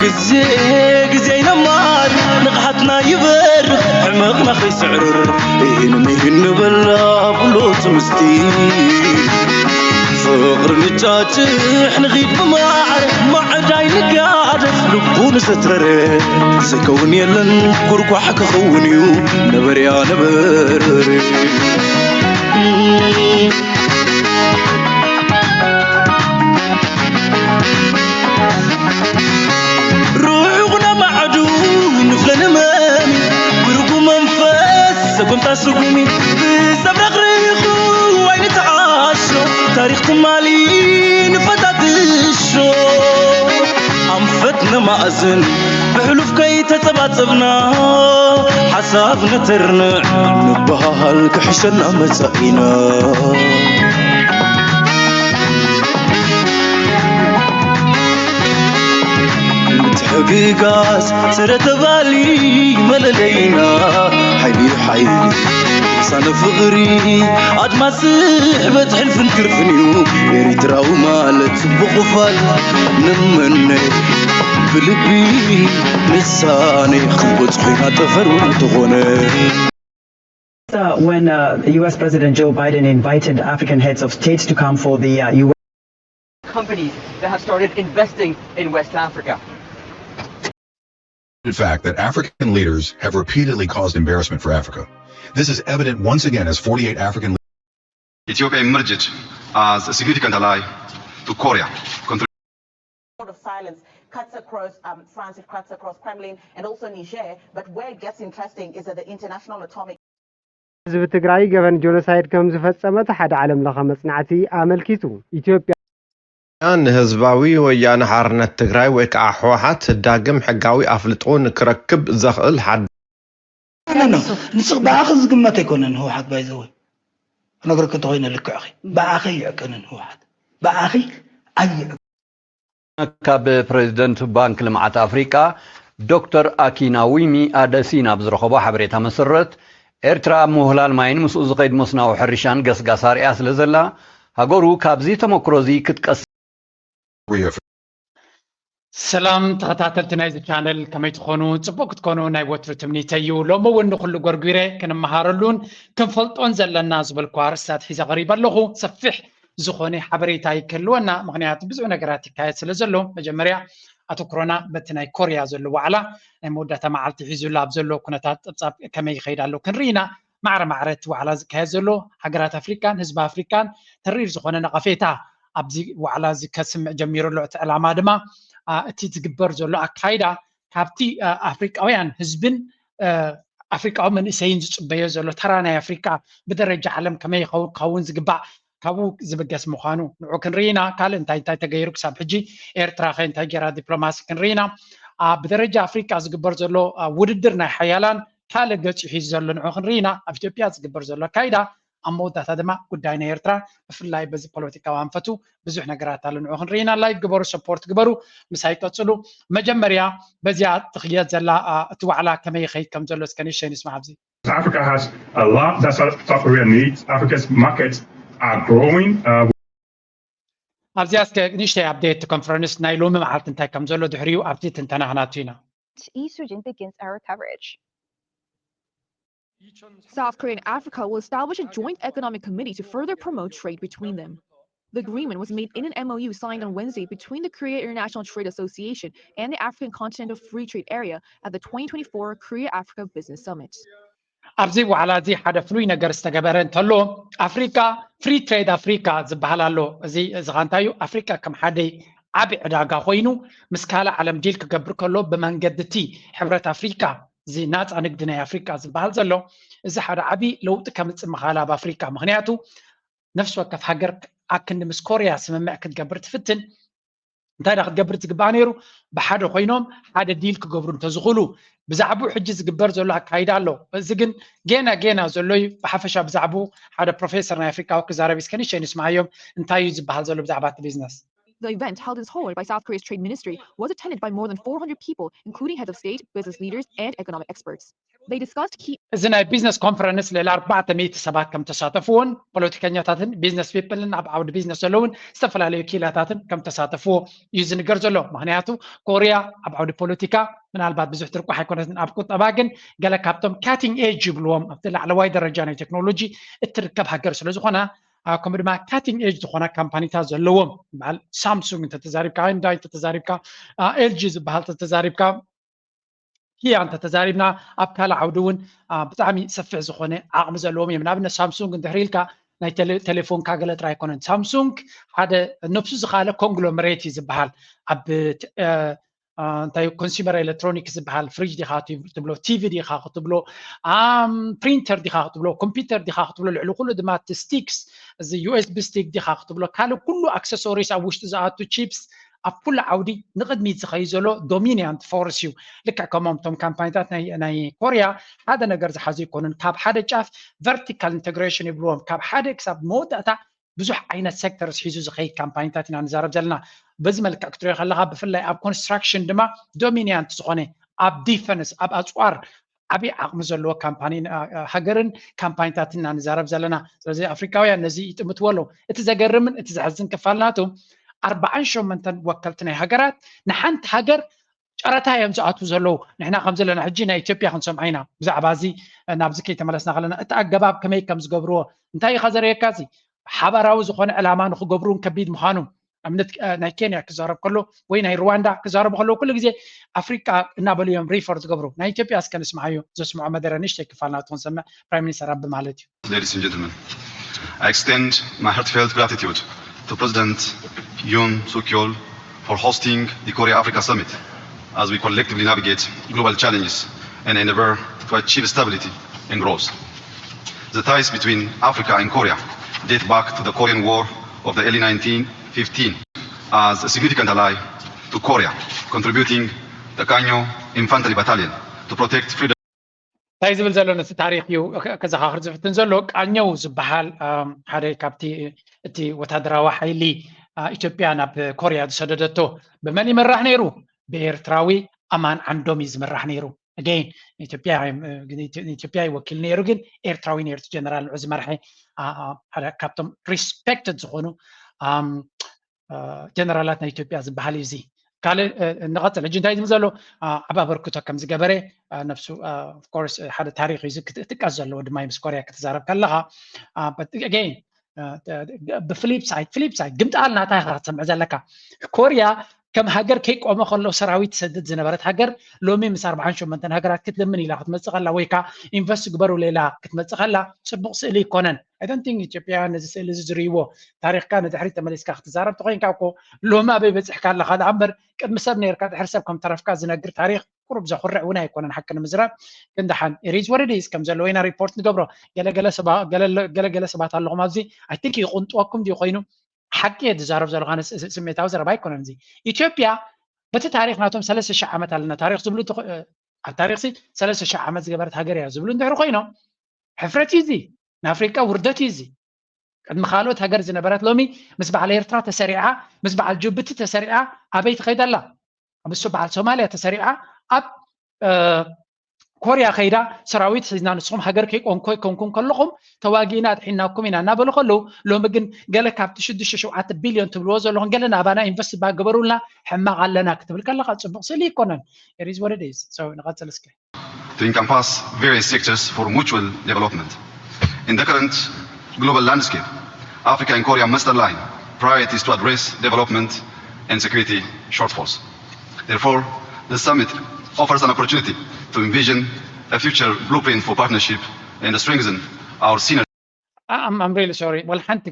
ግዜ ግዜ ይነማር ንቕሓትና ይበርኽ ሕመቕና ከይስዕርር ኢህን ምሂን ንበላ ኩሉ ትምስቲ ፍቕሪ ንጫጭሕ ንኺድ ብማዕረ ማዕዳይ ንጋደፍ ልቡ ንዘትረረ ዝከውን የለን ጉርጓሕ ክኸውን እዩ ነበርያ ነበርበረ ሩሑቕ ነማዕዱ ንፍለንመም ብርጉ መንፈስ ሰጎምታ ስጉሚ ብሰብ ረኽርኹ ኣይንተዓሾ ታሪኽ ትማሊ ንፈታትሾ ኣንፈት ነማእዝን ብሕሉፍ ከይተጸባጸብና ሓሳብ ነተርንዕ ንበሃል ክሕሸና መጻኢና ምትሕግጋዝ ስረ ተባሊ መለለይና ሓይሊ ሓይሊ ሳነ ፍቕሪ ኣድማስ ስሕበት ሕልፍን ትርፍን እዩ ኤሪትራዊ ማለት ጽቡቕ ፋል ንመነ ብልቢ ንሳነ ክንበጽሖ ኢና ጠፈር እውን እንተኾነ Uh, when uh, U S President Joe Biden invited African heads of states to come for the uh, U S companies that have started investing in West Africa. The fact that African leaders have repeatedly caused embarrassment for Africa. This is evident once again as forty-eight African Ethiopia emerged as a significant ally to Korea, of silence cuts across um, France, it cuts across Kremlin and also Niger. But where it gets interesting is that the International Atomic ህዝቢ ትግራይ ገበን ጆኖሳይድ ከም ዝፈጸመ እቲ ሓደ ዓለም ለኸ መጽናዕቲ ኣመልኪቱ። ኢትዮጵያ ንህዝባዊ ወያነ ሓርነት ትግራይ ወይ ከዓ ህወሓት ዳግም ሕጋዊ ኣፍልጦ ንክረክብ ዘኽእል ሓድ ኖ ኖ ንስኽ ብኣኺ ዝግመት ኣይኮነን ህወሓት ባይዘወ ክነግረኪ እንተኮይነ ልክዕኺ ብኣኺ ይዕቀንን ህወሓት ብኣኺ ኣይዕቀ ካብ ፕሬዚደንት ባንክ ልምዓት ኣፍሪቃ ዶክተር ኣኪናዊሚ ኣደሲና ብዝረኸቦ ሓበሬታ መሰረት ኤርትራ ኣብ ምውህላል ማይን ምስኡ ዝኸይድ መስናዊ ሕርሻን ገስጋስ ኣርእያ ስለ ዘላ ሃገሩ ካብዚ ተመክሮ እዚ ክትቀስ we have ሰላም ተኸታተልቲ ናይዚ ቻነል ከመይ ትኾኑ? ጽቡቕ ክትኮኑ ናይ ወትሩ ትምኒተይ እዩ። ሎሚ እውን ንኹሉ ጎርጒረ ክንመሃረሉን ክንፈልጦን ዘለና ዝበልኩ ኣርእስታት ሒዘ ቀሪበ ኣለኹ። ሰፊሕ ዝኾነ ሓበሬታ ይክህልወና፣ ምኽንያቱ ብዙሕ ነገራት ይካየድ ስለ ዘሎ። መጀመርያ ኣተኩሮና በቲ ናይ ኮርያ ዘሎ ዋዕላ ናይ መወዳእታ መዓልቲ ሒዙላ ኣብ ዘሎ ኩነታት ጸብጻብ ከመይ ይኸይድ ኣሎ ክንርኢ ኢና። ማዕረ ማዕረ እቲ ዋዕላ ዝካየድ ዘሎ ሃገራት ኣፍሪቃን ህዝቢ ኣፍሪቃን ተሪር ዝኾነ ነቐፌታ ኣብዚ ዋዕላ እዚ ከስምዕ ጀሚሩ ኣሎ። እቲ ዕላማ ድማ እቲ ዝግበር ዘሎ ኣካይዳ ካብቲ ኣፍሪቃውያን ህዝብን ኣፍሪቃዊ መንእሰይን ዝፅበዮ ዘሎ ተራ ናይ ኣፍሪቃ ብደረጃ ዓለም ከመይ ክኸውን ዝግባእ ካብኡ ዝብገስ ምዃኑ ንዑ ክንርኢ ኢና። ካልእ እንታይ እንታይ ተገይሩ ክሳብ ሕጂ ኤርትራ ከ እንታይ ገይራ ዲፕሎማሲ ክንርኢ ኢና። ብደረጃ ኣፍሪቃ ዝግበር ዘሎ ውድድር ናይ ሓያላን ካልእ ገፂ ሒዙ ዘሎ ንዑ ክንርኢ ኢና። ኣብ ኢትዮጵያ ዝግበር ዘሎ ኣካይዳ ኣብ መወዳእታ ድማ ጉዳይ ናይ ኤርትራ ብፍላይ በዚ ፖለቲካዊ ኣንፈቱ ብዙሕ ነገራት ኣሎ ንዑ ክንርኢ ኢና። ላይክ ግበሩ፣ ሰፖርት ግበሩ፣ ምሳይ ቀፅሉ። መጀመርያ በዚኣ ትኽየድ ዘላ እቲ ዋዕላ ከመይ ይኸይድ ከም ዘሎ እስከ ንእሽተይ ንስማዕ ኣብዚ። Africa has a lot that South Korea needs. Africa's markets are growing. Uh, ኣብዚኣ እስከ ንእሽተይ ኣፕዴት ኮንፈረንስ ናይ ሎሚ መዓልቲ እንታይ ከም ዘሎ ድሕሪኡ ኣብቲ ትንተና ክናቱ ኢና። Yi Sujin begins our coverage. South Korea and Africa will establish a joint economic committee to further promote trade between them. The agreement was made in an M O U signed on Wednesday between the Korea International Trade Association and the African Continental Free Trade Area at the twenty twenty-four Korea Africa Business Summit. ኣብዚ ዋዕላ እዚ ሓደ ፍሉይ ነገር ዝተገበረ እንተሎ ኣፍሪካ ፍሪ ትሬድ ኣፍሪካ ዝበሃል ኣሎ። እዚ እዚ ኸ እንታይ እዩ? ኣፍሪካ ከም ሓደ ዓቢ ዕዳጋ ኮይኑ ምስ ካልእ ዓለም ዲል ክገብር ከሎ ብመንገዲ እቲ ሕብረት ኣፍሪካ እዚ ናፃ ንግዲ ናይ ኣፍሪካ ዝበሃል ዘሎ እዚ ሓደ ዓቢ ለውጢ ከምፅእ ምኽኣል ኣብ ኣፍሪካ ምክንያቱ ነፍሲ ወከፍ ሃገር ኣክንዲ ምስ ኮርያ ስምምዕ ክትገብር ትፍትን እንታይ ዳ ክትገብር ዝግባእ ነይሩ ብሓደ ኮይኖም ሓደ ዲል ክገብሩ እንተዝኽእሉ ብዛዕባኡ ሕጂ ዝግበር ዘሎ ኣካይዳ ኣሎ እዚ ግን ጌና ጌና ዘሎ እዩ ብሓፈሻ ብዛዕባኡ ሓደ ፕሮፌሰር ናይ ኣፍሪካ ክዛረብ እስከ ንእሽተይ ንስምዓዮም እንታይ እዩ ዝበሃል ዘሎ ብዛዕባ እቲ ቢዝነስ The event, held in Seoul by South Korea's Trade Ministry, was attended by more than four hundred people, including heads of state, business leaders, and economic experts. They discussed key እዚ ናይ ቢዝነስ ኮንፈረንስ ልዕሊ ኣርባዕተ ሚእቲ ሰባት ከም ተሳተፍዎን ፖለቲከኛታትን ቢዝነስ ፒፕልን ኣብ ዓውዲ ቢዝነስ ዘለውን ዝተፈላለዩ ክኢላታትን ከም ተሳተፍዎ እዩ ዝንገር ዘሎ። ምክንያቱ ኮርያ ኣብ ዓውዲ ፖለቲካ ምናልባት ብዙሕ ትርቋሕ ኣይኮነትን፣ ኣብ ቁጠባ ግን ገለ ካብቶም ካቲንግ ኤጅ ይብልዎም ኣብቲ ላዕለዋይ ደረጃ ናይ ቴክኖሎጂ እትርከብ ሃገር ስለ ዝኾና፣ ከምኡ ድማ ካቲንግ ኤጅ ዝኾና ካምፓኒታት ዘለዎም በዓል ሳምሱንግ እንተተዛሪብካ፣ ሃይንዳይ እንተተዛሪብካ፣ ኤልጂ ዝበሃል እንተተዛሪብካ፣ ኪያ እንተተዛሪብና ኣብ ካልእ ዓውዲ እውን ብጣዕሚ ሰፊሕ ዝኾነ ዓቕሚ ዘለዎም እዮም። ንኣብነት ሳምሱንግ እንድሕር ኢልካ ናይ ቴሌፎንካ ገለ ጥራይ ኣይኮነን። ሳምሱንግ ሓደ ነብሱ ዝኻለ ኮንግሎመሬት እዩ ዝበሃል። ኣብ እንታይ ኮንሱመር ኤሌክትሮኒክስ ዝበሃል ፍሪጅ ዲኻ ትብሎ፣ ቲቪ ዲኻ ክትብሎ፣ ፕሪንተር ዲኻ ክትብሎ፣ ኮምፒውተር ዲኻ ክትብሎ፣ ልዕሊ ኩሉ ድማ እቲ ስቲክስ፣ እዚ ዩኤስቢ ስቲክ ዲኻ ክትብሎ፣ ካልእ ኩሉ ኣክሰሶሪስ ኣብ ውሽጢ ዝኣቱ ቺፕስ ኣብ ኩሉ ዓውዲ ንቕድሚት ዝኸይድ ዘሎ ዶሚኒያንት ፎርስ እዩ። ልክዕ ከምኦም እቶም ካምፓኒታት ናይ ኮርያ ሓደ ነገር ዝሓዙ ኣይኮኑን። ካብ ሓደ ጫፍ ቨርቲካል ኢንተግሬሽን ይብልዎም፣ ካብ ሓደ ክሳብ መወዳእታ ብዙሕ ዓይነት ሴክተርስ ሒዙ ዝኸይድ ካምፓኒታት ኢና ንዛረብ ዘለና። በዚ መልክዕ ክትሪኦ ከለካ ብፍላይ ኣብ ኮንስትራክሽን ድማ ዶሚኒያንት ዝኾነ ኣብ ዲፈንስ ኣብ ኣፅዋር ዓብዪ ዓቕሚ ዘለዎ ካምፓኒ ሃገርን ካምፓኒታትን ኢና ንዛረብ ዘለና። ስለዚ ኣፍሪካውያን ነዚ ይጥምትዎ ኣለዉ። እቲ ዘገርምን እቲ ዘሕዝን ክፋል ናቱ ኣርባዓን ሸሞንተን ወከልቲ ናይ ሃገራት ንሓንቲ ሃገር ጨረታ እዮም ዝኣትዉ ዘለዉ። ንሕና ከም ዘለና ሕጂ ናይ ኢትዮጵያ ክንሰምዓ ኢና ብዛዕባ እዚ ናብዚ ከይተመለስና ከለና እቲ ኣገባብ ከመይ ከም ዝገብርዎ እንታይ ኢኻ ዘርእየካ እዚ ሓባራዊ ዝኾነ ዕላማ ንክገብሩን ከቢድ ምዃኑ ኣብነት ናይ ኬንያ ክዛረብ ከሎ ወይ ናይ ሩዋንዳ ክዛረቡ ከለዉ ኩሉ ግዜ ኣፍሪቃ እናበሉ እዮም ሪፈር ዝገብሩ። ናይ ኢትዮጵያ እስከ ንስምዓዮ፣ ዘስምዖ መደረ ንእሽተይ ክፋል ናቱ ክንሰምዕ ፕራይም ሚኒስተር ኣቢ ማለት እዩ። Ladies and gentlemen, I extend my heartfelt gratitude to President Yoon Suk Yeol for hosting the Korea Africa Summit as we collectively navigate global challenges and endeavor to achieve stability and growth. The ties between Africa and Korea date back to the Korean War of the early nineteen fifteen as a significant ally to Korea, contributing the Kanyo Infantry Battalion to protect freedom. እንታይ ዝብል ዘሎ ነቲ ታሪክ እዩ ከዘኻኽር ዝፍትን ዘሎ። ቃኘው ዝበሃል ሓደ ካብቲ እቲ ወታደራዊ ሓይሊ ኢትዮጵያ ናብ ኮርያ ዝሰደደቶ ብመን ይምራሕ ነይሩ? ብኤርትራዊ ኣማን ዓንዶም እዩ ዝምራሕ ነይሩ። ኣገይን ኢትዮጵያ ይወኪል ነይሩ፣ ግን ኤርትራዊ ነይሩ እቲ ጀነራል ንዑ ዝመርሐ ሓደ ካብቶም ሪስፔክትድ ዝኾኑ ጀነራላት ናይ ኢትዮጵያ ዝበሃል እዩ። እዚ ካልእ ንቐፅል። ሕጂ እንታይ ዝብል ዘሎ ዓቢ ኣበርክቶ ከም ዝገበረ ነፍሱ ኦፍኮርስ ሓደ ታሪክ እዩ። እዚ ክትጥቀስ ዘለዎ ድማ ምስ ኮርያ ክትዛረብ ከለኻ ኣገይን ብፍሊፕ ሳይድ ፍሊፕ ሳይድ ግምጣል ናታ ኢኻ ክትሰምዕ ዘለካ። ኮርያ ከም ሃገር ከይቆመ ከሎ ሰራዊት ትሰድድ ዝነበረት ሃገር ሎሚ ምስ ኣርባዓን ሸሞንተን ሃገራት ክትልምን ኢላ ክትመፅእ ከላ ወይ ከዓ ኢንቨስት ግበሩለይ ኢላ ክትመፅእ ከላ ፅቡቕ ስእሊ ኣይኮነን። I don't think ኢትዮጵያውያን ነዚ ስእሊ እዚ ዝርእይዎ። ታሪኽካ ንድሕሪት ተመሊስካ ክትዛረብ ተኾይንካ እኮ ሎሚ ኣበይ በፂሕካ ኣለኻ ደኣ እምበር ቅድሚ ሰብ ነይርካ ድሕሪ ሰብ ከም ተረፍካ ዝነግር ታሪኽ ቁሩብ ዘኹርዕ እውን ኣይኮነን ሓቂ ንምዝራብ። ግን ደሓን it is what it is ከም ዘለዎ ኢና ሪፖርት ንገብሮ። ገለገለ ሰባት ኣለኹም ኣብዚ I think ይቕንጥወኩም ድዩ ኮይኑ ሓቂ እየ ዝዛረብ ዘለኹ ኣነ ስሜታዊ ዘረባ ኣይኮነን። እዚ ኢትዮጵያ በቲ ታሪኽ ናቶም ሰለስተ ሽሕ ዓመት ኣለና ታሪኽ ዝብሉ ኣብ ታሪኽሲ ሰለስተ ሽሕ ዓመት ዝገበረት ሃገር እያ ዝብሉ እንድሕሪ ኮይኖም ሕፍረት እዩ እዚ። ንኣፍሪቃ ውርደት እዩ እዚ። ቅድሚ ካልኦት ሃገር ዝነበረት ሎሚ ምስ በዓል ኤርትራ ተሰሪዓ ምስ በዓል ጅቡቲ ተሰሪዓ ኣበይ ትኸይድ ኣላ? ምስ በዓል ሶማልያ ተሰሪዓ ኣብ ኮርያ ከይዳ ሰራዊት ሒዝና ንስኹም ሃገር ከይቆንኮ ይኮንኩም ከለኹም ተዋጊእና ኣድሒናኩም ኢና እናበሉ ከለዉ ሎሚ ግን ገለ ካብቲ ሽዱሽተ ሸውዓተ ቢልዮን ትብልዎ ዘለኹም ገለ ናባና ኢንቨስት ባገበሩልና ሕማቕ ኣለና ክትብል ከለኻ ፅቡቕ ስእሊ ይኮነን። It is what it is። So ንቐፅል እስከ። to encompass various sectors for mutual development. In the current global landscape, Africa and Korea must align priorities to address development and security shortfalls. Therefore, the summit offers an opportunity to envision a future blueprint for partnership and strengthen our synergy. I'm really sorry. ወላ ሓንቲ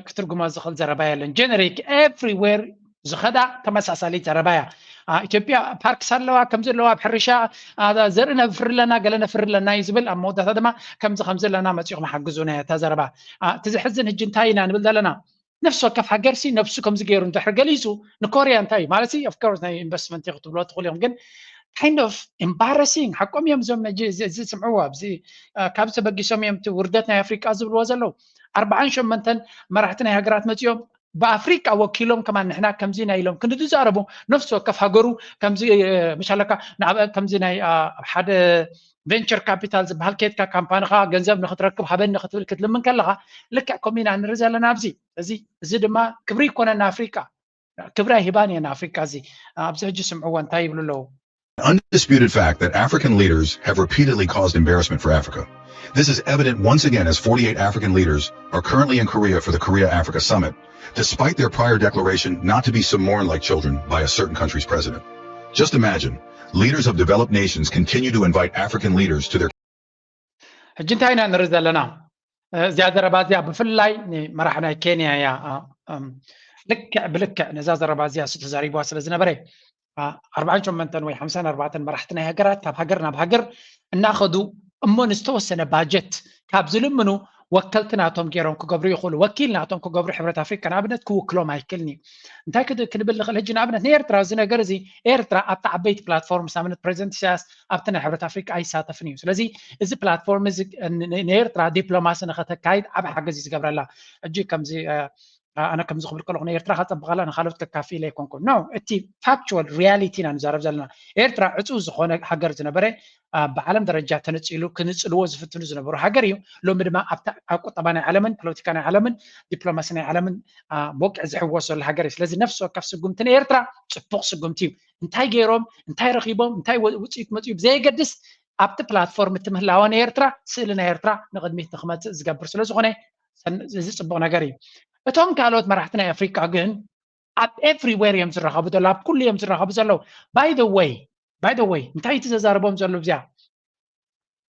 ክትርጉማ ዝኽእል ዘረባ የለን። ጀነሪክ ኤቭሪዌር ዝኸዳ ተመሳሳሊ ዘረባ እያ። ኢትዮጵያ ፓርክስ ኣለዋ ከምዚ ኣለዋ ኣብ ሕርሻ ዘርኢ ነፍሪ ኣለና ገለ ነፍሪ ኣለና እዩ ዝብል ኣብ መወዳእታ ድማ ከምዚ ከምዚ ኣለና መፂኹም ሓግዙና እያ እታ ዘረባ። እቲ ዘሕዝን ሕጂ እንታይ ኢና ንብል ዘለና? ነፍሲ ወከፍ ሃገርሲ ነብሱ ከምዚ ገይሩ እንድሕር ገሊፁ ንኮርያ እንታይ እዩ ማለት of course ናይ ኢንቨስትመንት እዩ ክትብሎ ትኽእሉ እዮም ግን kind of embarrassing ሓቆም እዮም እዞም ዝስምዕዎ ኣብዚ ካብ ተበጊሶም እዮም ውርደት ናይ ኣፍሪቃ ዝብልዎ ዘለዉ ኣርባዓን ሸሞንተን መራሕቲ ናይ ሃገራት መፂኦም ብኣፍሪቃ ወኪሎም ከማን ንሕና ከምዚ ኢና ኢሎም ክንዲ ዝዛረቡ፣ ነፍሲ ወከፍ ሃገሩ ከምዚ ምሻለካ ንኣብነት ከምዚ ናይ ሓደ ቨንቸር ካፒታል ዝበሃል ኬትካ ካምፓኒኻ ገንዘብ ንክትረክብ ሃበኒ ክትብል ክትልምን ከለኻ፣ ልክዕ ከምኡ ኢና ንርኢ ዘለና ኣብዚ። እዚ እዚ ድማ ክብሪ ይኮነና ኣፍሪቃ፣ ክብሪ ኣይህባን እየን ኣፍሪቃ። እዚ ኣብዚ ሕጂ ስምዕዎ እንታይ ይብሉ ኣለዉ? Undisputed fact that African leaders have repeatedly caused embarrassment for Africa. This is evident once again as forty-eight African leaders are currently in Korea for the Korea Africa Summit, despite their prior declaration not to be summoned like children by a certain country's president. Just imagine, leaders of developed nations continue to invite African leaders to their ሕጂ እንታይ ኢና ንርኢ ዘለና? እዚኣ ዘረባ እዚኣ ብፍላይ ንመራሕ ናይ ኬንያ እያ። ልክዕ ብልክዕ ነዛ ዘረባ እዚኣ እሱ ተዛሪብዋ ስለ ዝነበረ፣ ኣርባዓን ሸሞንተን ወይ ሓምሳን ኣርባዕተን መራሕቲ ናይ ሃገራት ካብ ሃገር ናብ ሃገር እናኸዱ እሞ ንዝተወሰነ ባጀት ካብ ዝልምኑ ወከልቲ ናቶም ገይሮም ክገብሩ ይኽእሉ። ወኪል ናቶም ክገብሩ ሕብረት ኣፍሪካ ንኣብነት ክውክሎም ኣይክእልን እዩ። እንታይ ክንብል ንኽእል ሕጂ ንኣብነት ንኤርትራ እዚ ነገር እዚ ኤርትራ ኣብቲ ዓበይቲ ፕላትፎርም ንኣብነት ፕሬዚደንት ኢሳያስ ኣብቲ ናይ ሕብረት ኣፍሪካ ኣይሳተፍን እዩ። ስለዚ እዚ ፕላትፎርም እዚ ንኤርትራ ዲፕሎማሲ ንኸተካይድ ዓብ ሓገዝ እዩ ዝገብረላ። ሕጂ ከምዚ ኣነ ከምዚ ክብል ከለኹ ንኤርትራ ከፀብቐላ ንካልኦት ከካፍኢለ ኣይኮንኩን። ኖ፣ እቲ ፋክቹዋል ሪያሊቲ ኢና ንዛረብ ዘለና። ኤርትራ ዕፁ ዝኾነ ሃገር ዝነበረ ብዓለም ደረጃ ተነፂሉ ክንፅልዎ ዝፍትኑ ዝነበሩ ሃገር እዩ። ሎሚ ድማ ኣብ ቁጠባ ናይ ዓለምን ፖለቲካ ናይ ዓለምን ዲፕሎማሲ ናይ ዓለምን ብወግዒ ዝሕወስ ዘሎ ሃገር እዩ። ስለዚ ነፍሲ ወከፍ ስጉምቲ ንኤርትራ ፅቡቕ ስጉምቲ እዩ። እንታይ ገይሮም፣ እንታይ ረኺቦም፣ እንታይ ውፅኢት መፅኡ ብዘየገድስ ኣብቲ ፕላትፎርም እቲ ምህላወ ናይ ኤርትራ ስእሊ ናይ ኤርትራ ንቕድሚት ንክመፅእ ዝገብር ስለዝኾነ እዚ ፅቡቕ ነገር እዩ። እቶም ካልኦት መራሕቲ ናይ ኣፍሪካ ግን ኣብ ኤቭሪዌር እዮም ዝራኸቡ ዘለዉ፣ ኣብ ኩሉ እዮም ዝራኸቡ ዘለዉ። By the way፣ by the way እንታይ እቲ ዘዛርቦም ዘሎ እዚኣ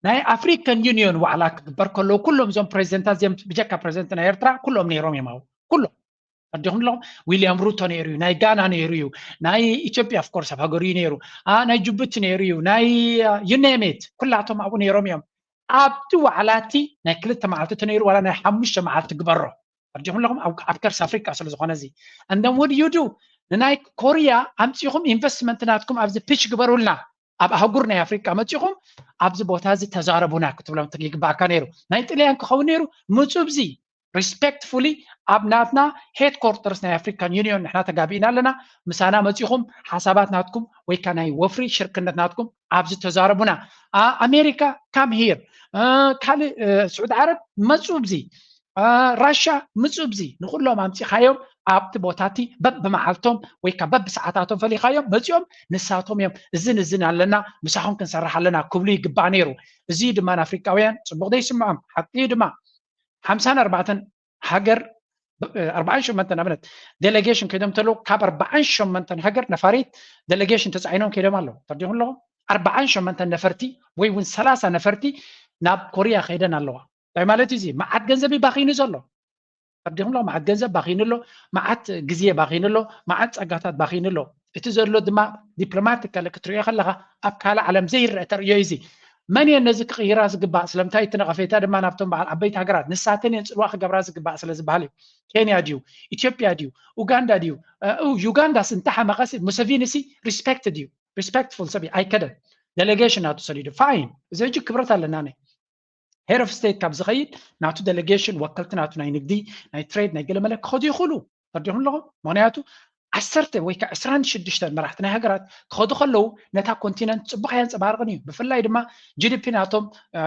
ናይ ኣፍሪካን ዩኒዮን ዋዕላ ክግበር ከለዉ ኩሎም እዞም ፕሬዚደንታት እዚኦም ብጀካ ፕሬዚደንት ናይ ኤርትራ ኩሎም ነይሮም እዮም። ኣብ ኩሎም ኣዲኹም ኣለኹም። ዊልያም ሩቶ ነይሩ እዩ፣ ናይ ጋና ነይሩ እዩ፣ ናይ ኢትዮጵያ ኦፍኮርስ ኣብ ሃገሩ እዩ ነይሩ፣ ናይ ጅቡቲ ነይሩ እዩ፣ ናይ you name it ኩላቶም ኣብኡ ነይሮም እዮም። ኣብቲ ዋዕላ እቲ ናይ ክልተ መዓልቲ ተነይሩ ዋላ ናይ ሓሙሽተ መዓልቲ ግበሮ ኣዲኹም ኣለኹም ኣብ ከርሲ ኣፍሪካ ስለ ዝኾነ እዚ and then what do you do ንናይ ኮሪያ ኣምፂኹም ኢንቨስትመንት ናትኩም ኣብዚ ፒች ግበሩልና ኣብ ኣህጉር ናይ ኣፍሪካ መፂኹም ኣብዚ ቦታ እዚ ተዛረቡና ክትብሎም ይግባእካ ነይሩ። ናይ ጥልያን ክኸውን ነይሩ ምፁ ብዚ ሪስፔክትፉሊ ኣብ ናትና ሄድኮርተርስ ናይ ኣፍሪካን ዩኒዮን ንሕና ተጋቢእና ኣለና። ምሳና መፂኹም ሓሳባት ናትኩም ወይ ከዓ ናይ ወፍሪ ሽርክነት ናትኩም ኣብዚ ተዛረቡና። ኣሜሪካ ካም ሂር ካልእ ስዑድ ዓረብ መፁ ብዚ ራሻ ምፁ ብዚ ንኩሎም ኣምፂኻዮም ኣብቲ ቦታቲ በብመዓልቶም ወይ ከዓ በብሰዓታቶም ፈሊኻዮም መፂኦም ንሳቶም እዮም እዝን እዝን ኣለና ምሳኹም ክንሰርሕ ኣለና ክብሉ ይግባእ ነይሩ። እዚ ድማ ንኣፍሪቃውያን ፅቡቕ ዘይስምዖም ሓቂ እዩ ድማ ሓምሳን ኣርባዕተን ሃገር ኣርባዓን ሸሞንተን ኣብነት ዴሌጌሽን ከይዶም ተለዉ ካብ ኣርባዓን ሸሞንተን ሃገር ነፋሪት ዴሌጌሽን ተፃዒኖም ከይዶም ኣለዉ ተርዲኹም ኣለኹም ኣርባዓን ሸሞንተን ነፈርቲ ወይ እውን ሰላሳ ነፈርቲ ናብ ኮሪያ ከይደን ኣለዋ እንታይ ማለት እዩ እዚ መዓት ገንዘብ እዩ ባኺኑ ዘሎ ተርዲኹም ኣለኹም መዓት ገንዘብ ባኺኑ ኣሎ መዓት ግዜ ባኺኑ ኣሎ መዓት ፀጋታት ባኺኑ ኣሎ እቲ ዘሎ ድማ ዲፕሎማቲካሊ ክትሪኦ ከለካ ኣብ ካልእ ዓለም ዘይረአ ተርእዮ እዩ እዚ መን እየን ነዚ ክቕይራ ዝግባእ ስለምንታይ እቲ ነቐፌታ ድማ ናብቶም በዓል ዓበይቲ ሃገራት ንሳተን እየን ፅልዋ ክገብራ ዝግባእ ስለ ዝበሃል እዩ ኬንያ ድዩ ኢትዮጵያ ድዩ ኡጋንዳ ድዩ ዩጋንዳስ እንተሓመቐስ ሙሰቪኒሲ ሪስፔክት ድዩ ሪስፔክትፉል ሰብ ኣይከደን ዴሌጌሽን ናቱ ሰዲዱ ፋይን እዚ ሕጂ ክብረት ኣለና ነ ሄድ ኦፍ ስቴት ካብ ዝኸይድ ናቱ ዴሌጌሽን ወከልቲ ናቱ ናይ ንግዲ ናይ ትሬድ ናይ ገለመለ ክኸዱ ይኽእሉ ተርዲኹም ኣለኹም ምክንያቱ ዓሰርተ ወይ ከዓ ዕስራን ሽዱሽተን መራሕቲ ናይ ሃገራት ክኸዱ ከለዉ ነታ ኮንቲነንት ፅቡቅ ኣየንፀባርቅን እዩ ብፍላይ ድማ ጂዲፒ ናቶም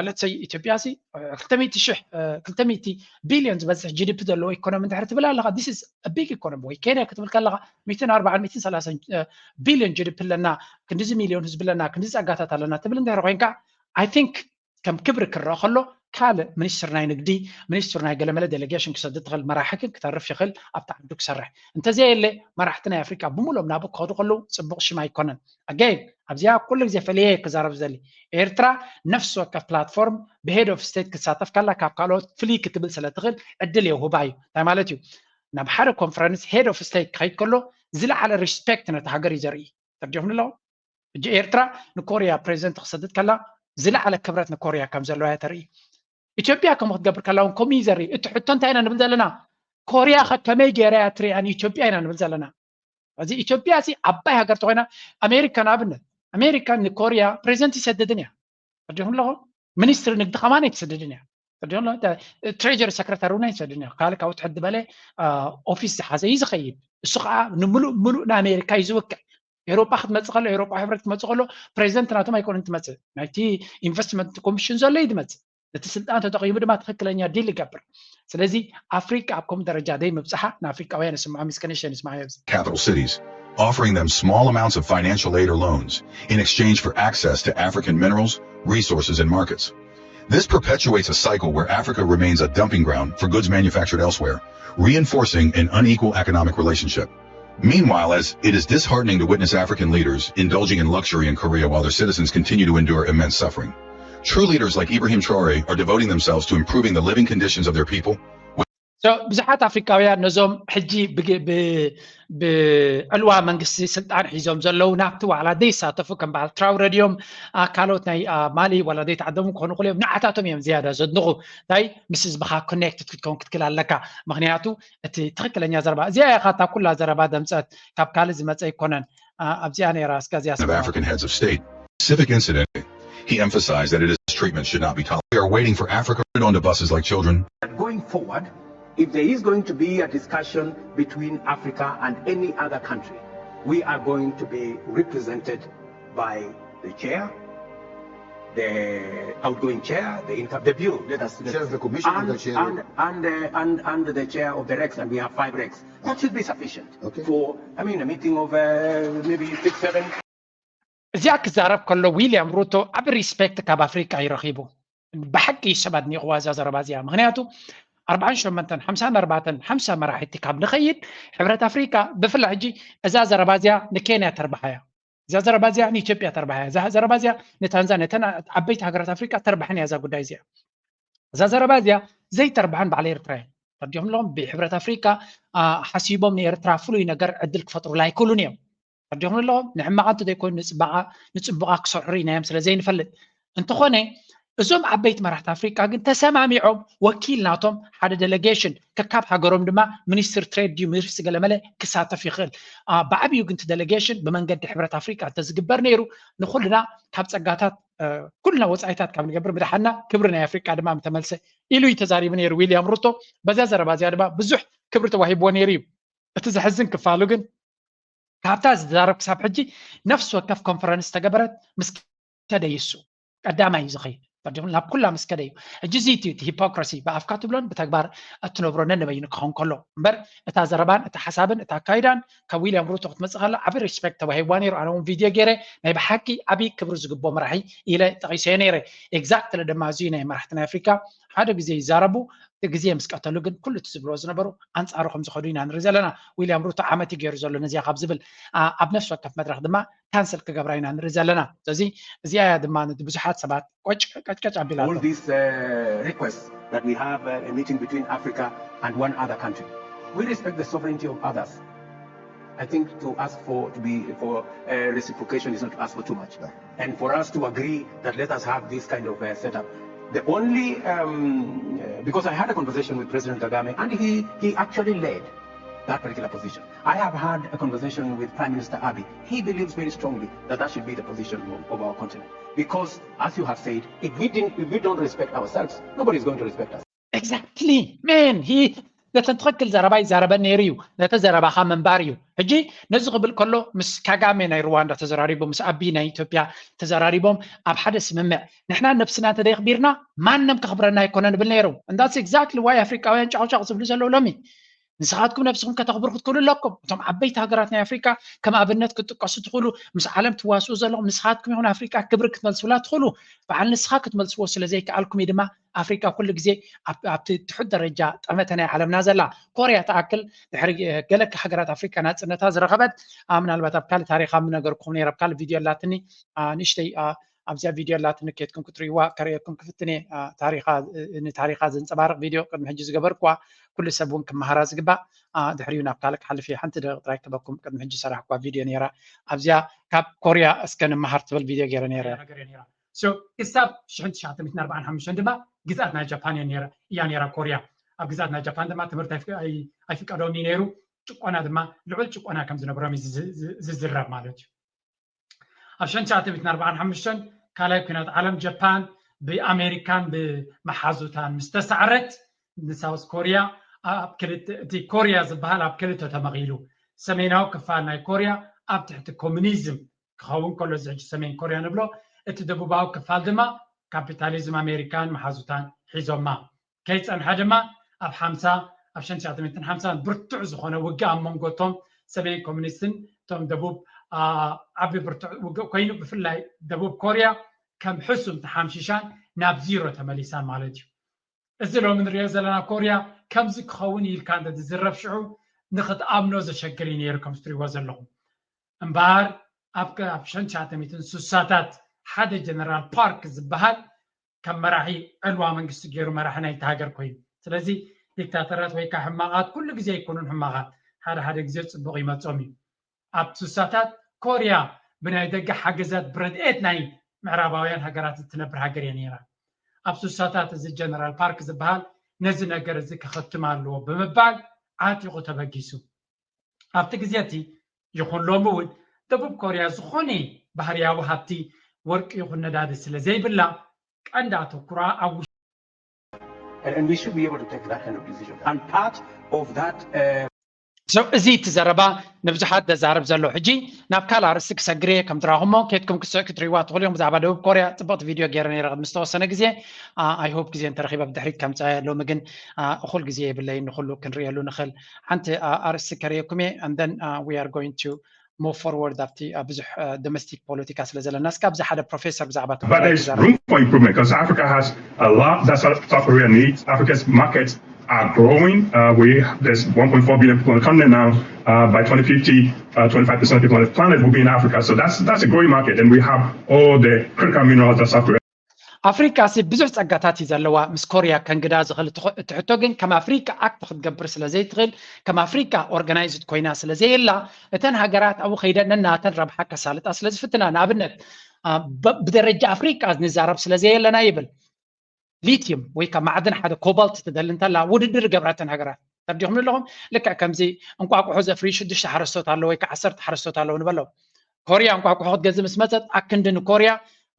ለትሰይ ኢትዮጵያ ሲ ክልተ ሚእቲ ሺሕ ክልተ ሚእቲ ቢልዮን ዝበፅሕ ጂዲፒ ዘለዎ ኢኮኖሚ እንድሕር ትብል ኣለካ this is big economy ወይ ኬንያ ክትብል ከለካ ሚእትን ኣርባዓን ሚእትን ሰላሳን ቢልዮን ጂዲፒ ኣለና ክንዲዚ ሚልዮን ህዝቢ ኣለና ክንዲዚ ፀጋታት ኣለና ትብል እንድሕር ኮይንካ I think ከም ክብሪ ክረአ ከሎ ካልእ ሚኒስትር ናይ ንግዲ ሚኒስትር ናይ ገለመለ ዴሌጌሽን ክሰድድ ትኽእል መራሒ ግን ክተርፍ ይኽእል ኣብቲ ዓዱ ክሰርሕ እንተዘየለ መራሕቲ ናይ ኣፍሪካ ብምሎም ናብኡ ክኸዱ ከለዉ ፅቡቕ ሽም ኣይኮነን ኣገይን ኣብዚኣ ኩሉ ግዜ ፈለየ ክዛረብ ዘሊ ኤርትራ ነፍሲ ወከፍ ፕላትፎርም ብሄድ ኦፍ ስቴት ክትሳተፍ ካላ ካብ ካልኦት ፍልይ ክትብል ስለ ትኽእል ዕድል የውህባ እዩ እንታይ ማለት እዩ ናብ ሓደ ኮንፈረንስ ሄድ ኦፍ ስቴት ክኸይድ ከሎ ዝለዓለ ሪስፔክት ነቲ ሃገር እዩ ዘርኢ ተርዲኹም ኣለኹም ሕጂ ኤርትራ ንኮርያ ፕሬዚደንት ክሰድድ ከላ ዝለዓለ ክብረት ንኮርያ ከም ዘለዋ እያ ተርኢ ኢትዮጵያ ከምኡ ክትገብር ከላ እውን ከምኡ እዩ ዘርኢ እቲ ሕቶ እንታይ ኢና ንብል ዘለና ኮርያ ከ ከመይ ገይራ እያ ትሪኣ ንኢትዮጵያ ኢና ንብል ዘለና እዚ ኢትዮጵያ ሲ ዓባይ ሃገር ተኮይና ኣሜሪካ ንኣብነት ኣሜሪካ ንኮርያ ፕሬዚደንት ይሰድድን እያ ተርዲኹም ኣለኹም ሚኒስትሪ ንግዲ ከማን ኣይትሰድድን እያ ትረድዮ ኣሎ። ትሬጀሪ ሰክረታሪ እውን ኣይሰድን እዩ። ካልእ ካብኡ ትሕት ዝበለ ኦፊስ ዝሓዘ እዩ ዝኸይድ። እሱ ከዓ ንምሉእ ምሉእ ንኣሜሪካ እዩ ዝውክል። ኤውሮጳ ክትመፅእ ከሎ፣ ኤውሮጳ ሕብረት ክትመፅእ ከሎ፣ ፕሬዚደንት ናቶም ኣይኮነን ትመፅእ። ናይቲ ኢንቨስትመንት ኮሚሽን ዘሎ እዩ ዝመፅእ። እቲ ስልጣን ተጠቒሙ ድማ ትኽክለኛ ዲል ይገብር። ስለዚ ኣፍሪቃ ኣብ ከምኡ ደረጃ ደይ ምብፅሓ ንኣፍሪቃውያን ይስምዖም። እስከ ንእሽተይ ንስማዕ ኣብዚ። capital cities, offering them small amounts of financial aid or loans in exchange for access to African minerals, resources, and markets. This perpetuates a cycle where Africa remains a dumping ground for goods manufactured elsewhere, reinforcing an unequal economic relationship. Meanwhile, as it is disheartening to witness African leaders indulging in luxury in Korea while their citizens continue to endure immense suffering, true leaders like Ibrahim Traore are devoting themselves to improving the living conditions of their people. ብዙሓት ኣፍሪካውያን ነዞም ሕጂ ብዕልዋ መንግስቲ ስልጣን ሒዞም ዘለዉ ናብቲ ዋዕላ ዘይሳተፉ ከም በዓል ትራውረ ድዮም ካልኦት ናይ ማሊ ዋላ ዘይተዓደሙ ክኾኑ ክእሉ እዮም። ንዓታቶም እዮም ዝያዳ ዘድንቑ። እንታይ ምስ ህዝብኻ ኮኔክትድ ክትከውን ክትክል ኣለካ። ምክንያቱ እቲ ትኽክለኛ ዘረባ እዚኣ ኢኻ። እታ ኩላ ዘረባ ደምፀት ካብ ካልእ ዝመፀ ኣይኮነን። ኣብዚኣ ነይራ እስከ እዚኣ of African heads of state. Civic incident. He emphasized that it is treatment should not be tolerated. We are waiting for Africa put onto buses like children. Going forward, if there is going to be a discussion between Africa and any other country, we are going to be represented by the chair, the outgoing chair, the income, the bureau. Let us chair of the commission and, and the chair and, and, uh, and and the chair of the rex, and we have five rex. That should be sufficient okay. for I mean a meeting of uh, maybe six, seven. እዚኣ ክዛረብ ከሎ ዊልያም ሩቶ ዓብ ሪስፔክት ካብ ኣፍሪቃ ይረኺቡ። ብሓቂ ሰብ ኣድኒቕዋ እዛ ዘረባ እዚኣ። ምክንያቱ ኣርባዓን ሸሞንተን ሓምሳን ኣርባዕተን ሓምሳ መራሕቲ ካብ ንኸይድ ሕብረት ኣፍሪቃ ብፍላይ ሕጂ እዛ ዘረባ እዚኣ ንኬንያ ተርባሓ እያ። እዛ ዘረባ እዚኣ ንኢትዮጵያ ተርባሓ እያ። እዛ ዘረባ እዚኣ ንታንዛንያ፣ እተን ዓበይቲ ሃገራት ኣፍሪቃ ተርባሐን እያ እዛ ጉዳይ እዚኣ። እዛ ዘረባ እዚኣ ዘይተርባሓን ባዕለ ኤርትራ እያ። ተረዲኹም ኣለኹም? ብሕብረት ኣፍሪቃ ሓሲቦም ንኤርትራ ፍሉይ ነገር ዕድል ክፈጥሩላ ኣይክእሉን እዮም። ተረዲኹም ኣለኹም? ንሕማቓ እንተዘይኮይኑ ንፅባቓ ንፅቡቓ ክሰርሑ ርኢናዮም ስለ ዘይንፈልጥ። እንተኾነ እዞም ዓበይቲ መራሕቲ ኣፍሪቃ ግን ተሰማሚዖም ወኪል ናቶም ሓደ ዴሌጌሽን ከካብ ሃገሮም ድማ ሚኒስትር ትሬድ ድዩ ሚኒስትር ገለመለ ክሳተፍ ይኽእል። ብዓብዩ ግን እቲ ዴሌጌሽን ብመንገዲ ሕብረት ኣፍሪቃ እንተዝግበር ነይሩ ንኩልና ካብ ፀጋታት ኩልና ወፃኢታት ካብ ንገብር ምድሓና ክብሪ ናይ ኣፍሪቃ ድማ ምተመልሰ ኢሉ እዩ ተዛሪቡ ነይሩ ዊልያም ሩቶ። በዛ ዘረባ እዚኣ ድማ ብዙሕ ክብሪ ተዋሂብዎ ነይሩ እዩ። እቲ ዘሕዝን ክፋሉ ግን ካብታ ዝዛረብ ክሳብ ሕጂ ነፍሲ ወከፍ ኮንፈረንስ ተገበረት ምስ ከደ ይሱ ቀዳማይ እዩ ዝኸይድ። ተረዲኹም? ናብ ኩላ ምስ ከደ እዩ። ሕጂ እዚ እቲ ሂፖክራሲ ብኣፍካ ትብሎን ብተግባር እትነብሮ ነንበይኑ ክኸውን ከሎ እምበር እታ ዘረባን እታ ሓሳብን እታ ኣካይዳን ካብ ዊልያም ሩቶ ክትመፅእ ከላ ዓቢ ሪስፔክት ተዋሂብዋ ነይሩ። ኣነ እውን ቪድዮ ገይረ ናይ ብሓቂ ዓቢ ክብሪ ዝግቦ መራሒ ኢለ ጠቒሰዮ ነይረ። ኤግዛክትሊ ድማ እዚ ናይ መራሕቲ ናይ ኣፍሪካ ሓደ ግዜ ይዛረቡ ግዜ ምስ ቀተሉ ግን ኩሉ እቲ ዝብልዎ ዝነበሩ ኣንፃሩ ከም ዝኸዱ ኢና ንርኢ ዘለና። ዊልያም ሩቶ ዓመት እዩ ገይሩ ዘሎ ነዚኣ ካብ ዝብል ኣብ ነፍሲ ወከፍ መድረክ ድማ ካንስል ክገብራ ኢና ንርኢ ዘለና። ስለዚ እዚኣ እያ ድማ ነቲ ብዙሓት ሰባት ቆጭ ቀጭቀጭ ኣቢላ All these uh, requests that we have uh, a meeting between Africa and one other country. We respect the sovereignty of others. I think to ask for to be for uh, reciprocation is not to ask for too much. And for us to agree that let us have this kind of uh, setup. The only um, uh, because I had a conversation with President Kagame and he he actually led that particular position. I have had a conversation with Prime Minister Abiy. He believes very strongly that that should be the position of, of our continent. Because, as you have said, if we, didn't, if we don't respect ourselves, nobody is going to respect us. Exactly. Man, he ነተን ትኽክል ዘረባ ይዛረበን ነይሩ እዩ። ነተ ዘረባኻ ምንባር እዩ። ሕጂ ነዚ ክብል ከሎ ምስ ካጋሜ ናይ ሩዋንዳ ተዘራሪቦም ምስ ኣቢ ናይ ኢትዮጵያ ተዘራሪቦም ኣብ ሓደ ስምምዕ ንሕና ነብስና እንተደይኽቢርና ማንም ከኽብረና ኣይኮነ ንብል ነይሩ። እንዳስ exactly why ኣፍሪቃውያን ጫቕጫቕ ዝብሉ ዘለዉ ሎሚ ንስኻትኩም ነብስኹም ከተኽብሩ ክትክእሉ ኣለኩም። እቶም ዓበይቲ ሃገራት ናይ ኣፍሪካ ከም ኣብነት ክትጥቀሱ ትኽእሉ፣ ምስ ዓለም ትዋስኡ ዘለኹም ንስኻትኩም ይኹን ኣፍሪካ ክብሪ ክትመልሱላ ትኽእሉ። በዓል ንስኻ ክትመልስዎ ስለ ዘይከኣልኩም እዩ ድማ ኣፍሪካ ኩሉ ግዜ ኣብቲ ትሑት ደረጃ ጠመተ ናይ ዓለምና ዘላ። ኮርያ ትኣክል ድሕሪ ገለ ሃገራት ኣፍሪካ ናፅነታ ዝረኸበት ምናልባት ኣብ ካልእ ታሪኻ ምነገርኩም ነይረ ኣብ ካልእ ቪድዮ ኣላትኒ ንእሽተይ ኣብዚኣ ቪድዮ ኣላትኒ ከድኩም ክትርእይዋ ከርእየኩም ክፍትን እየ። ታሪኻ ንታሪኻ ዘንፀባርቕ ቪድዮ ቅድሚ ሕጂ ዝገበርኩዋ ኩሉ ሰብ እውን ክመሃራ ዝግባእ። ድሕሪኡ ናብ ካልእ ክሓልፍ እየ። ሓንቲ ደቂቕ ጥራይ ክበኩም ቅድሚ ሕጂ ሰራሕኩዋ ቪድዮ ነይራ ኣብዚኣ ካብ ኮርያ እስከ ንመሃር ትብል ቪድዮ ገይረ ነይረ። ክሳብ ሽሕን ትሽዓተ ሚእትን ኣርባዓን ሓሙሽተን ድማ ግዝኣት ናይ ጃፓን እያ ነይራ ኮርያ። ኣብ ግዝኣት ናይ ጃፓን ድማ ትምህርቲ ኣይፍቀዶም እዩ ነይሩ። ጭቆና ድማ ልዑል ጭቆና ከም ዝነብሮም እዩ ዝዝረብ ማለት እዩ። ኣብ ሽሕን ትሽዓተ ሚእትን ኣርባዓን ሓሙሽተን ካልኣይ ኩናት ዓለም ጃፓን ብኣሜሪካን ብመሓዙታን ምስ ተሳዕረት ንሳውስ ኮርያ ኣብ ክልተ እቲ ኮርያ ዝበሃል ኣብ ክልተ ተመቒሉ ሰሜናዊ ክፋል ናይ ኮርያ ኣብ ትሕቲ ኮሙኒዝም ክኸውን ከሎ እዚ ሕጂ ሰሜን ኮርያ ንብሎ እቲ ደቡባዊ ክፋል ድማ ካፒታሊዝም ኣሜሪካን መሓዙታን ሒዞማ ከይፀንሐ ድማ ኣብ ሓምሳ ኣብ ሸንሻትሚትን ሓምሳን ብርቱዕ ዝኾነ ውግእ ኣብ መንጎ እቶም ሰሜን ኮሙኒስትን እቶም ደቡብ ዓቢ ብርቱዕ ውግእ ኮይኑ ብፍላይ ደቡብ ኮርያ ከም ሕሱም ተሓምሺሻን ናብ ዚሮ ተመሊሳን ማለት እዩ። እዚ ሎሚ ንሪኦ ዘለና ኮርያ ከምዚ ክኸውን ኢልካ እንተ ዝዝረብ ሽዑ ንክትኣምኖ ዘሸግር እዩ ነይሩ ከም ትሪእዎ ዘለኹም። እምበኣር ኣብ ሸንሻትሚትን ሱሳታት ሓደ ጀነራል ፓርክ ዝበሃል ከም መራሒ ዕልዋ መንግስቲ ገይሩ መራሒ ናይቲ ሃገር ኮይኑ ስለዚ ዲክታተራት ወይ ከዓ ሕማቓት ኩሉ ግዜ ኣይኮኑን ሕማቓት ሓደ ሓደ ግዜ ፅቡቕ ይመፆም እዩ ኣብ ሱሳታት ኮርያ ብናይ ደገ ሓገዛት ብረድኤት ናይ ምዕራባውያን ሃገራት እትነብር ሃገር እያ ነይራ ኣብ ሱሳታት እዚ ጀነራል ፓርክ ዝበሃል ነዚ ነገር እዚ ክኸትም ኣለዎ ብምባል ዓጢቑ ተበጊሱ ኣብቲ ግዜ እቲ ይኹን ሎሚ እውን ደቡብ ኮርያ ዝኾነ ባህርያዊ ሃብቲ ወርቂ ይኹን ነዳዲ ስለ ዘይብላ ቀንዲ ኣተኩራ ኣብ ውሽጢ And, and we should be able to take that kind of decision. And part of that uh, So እዚ እቲ ዘረባ ንብዙሓት ዘዛርብ ዘሎ ሕጂ ናብ ካልእ ኣርእስቲ ክሰግር እየ ከም ትረኹሞ ኬድኩም ክትሪእዋ ትኽእሉ እዮም ብዛዕባ ደቡብ ኮርያ ፅብቕቲ ቪድዮ ገይረ ነይረ ቅድሚ ዝተወሰነ ግዜ I hope ግዜ እንተረኺበ ብድሕሪት ከምፀ ሎሚ ግን እኹል ግዜ የብለይ ንኩሉ ክንሪእየሉ ንኽእል ሓንቲ ኣርእስቲ ከርእየኩም እየ and then we are going to move forward ኣብቲ ብዙሕ domestic ፖለቲካ ስለ ዘለና እስካ ኣብዚ ሓደ ፕሮፌሰር ብዛዕባ But there's room for improvement because Africa has a lot that South Korea needs. Africa's markets are growing. Uh, we there's one point four billion people on the continent now. Uh, by twenty fifty, uh, twenty-five percent of people on the planet will be in Africa. So that's that's a growing market, and we have all the critical minerals that South Korea. ኣፍሪቃ ሲ ብዙሕ ጸጋታት እዩ ዘለዋ ምስ ኮርያ ከንግዳ ዝኽእል እቲ ሕቶ ግን ከም ኣፍሪቃ ኣክት ክትገብር ስለ ዘይትኽእል ከም ኣፍሪቃ ኦርጋናይዝድ ኮይና ስለ ዘየላ እተን ሃገራት ኣብኡ ከይደን ነናተን ረብሓ ከሳልጣ ስለ ዝፍትና ንኣብነት ብደረጃ ኣፍሪቃ ንዛረብ ስለ ዘየለና ይብል ሊቲዩም ወይ ካብ ማዕድን ሓደ ኮባልት ትደሊ እንተላ ውድድር ገብራተን ሃገራት ተርዲኹም ኣለኹም ልክዕ ከምዚ እንቋቁሖ ዘፍሪ ሽዱሽተ ሓረስቶት ኣለዎ ወይ ከዓ ዓሰርተ ሓረስቶት ኣለዎ ንበሎም ኮርያ እንቋቁሖ ክትገዝእ ምስ መፀት ኣክንዲ ንኮርያ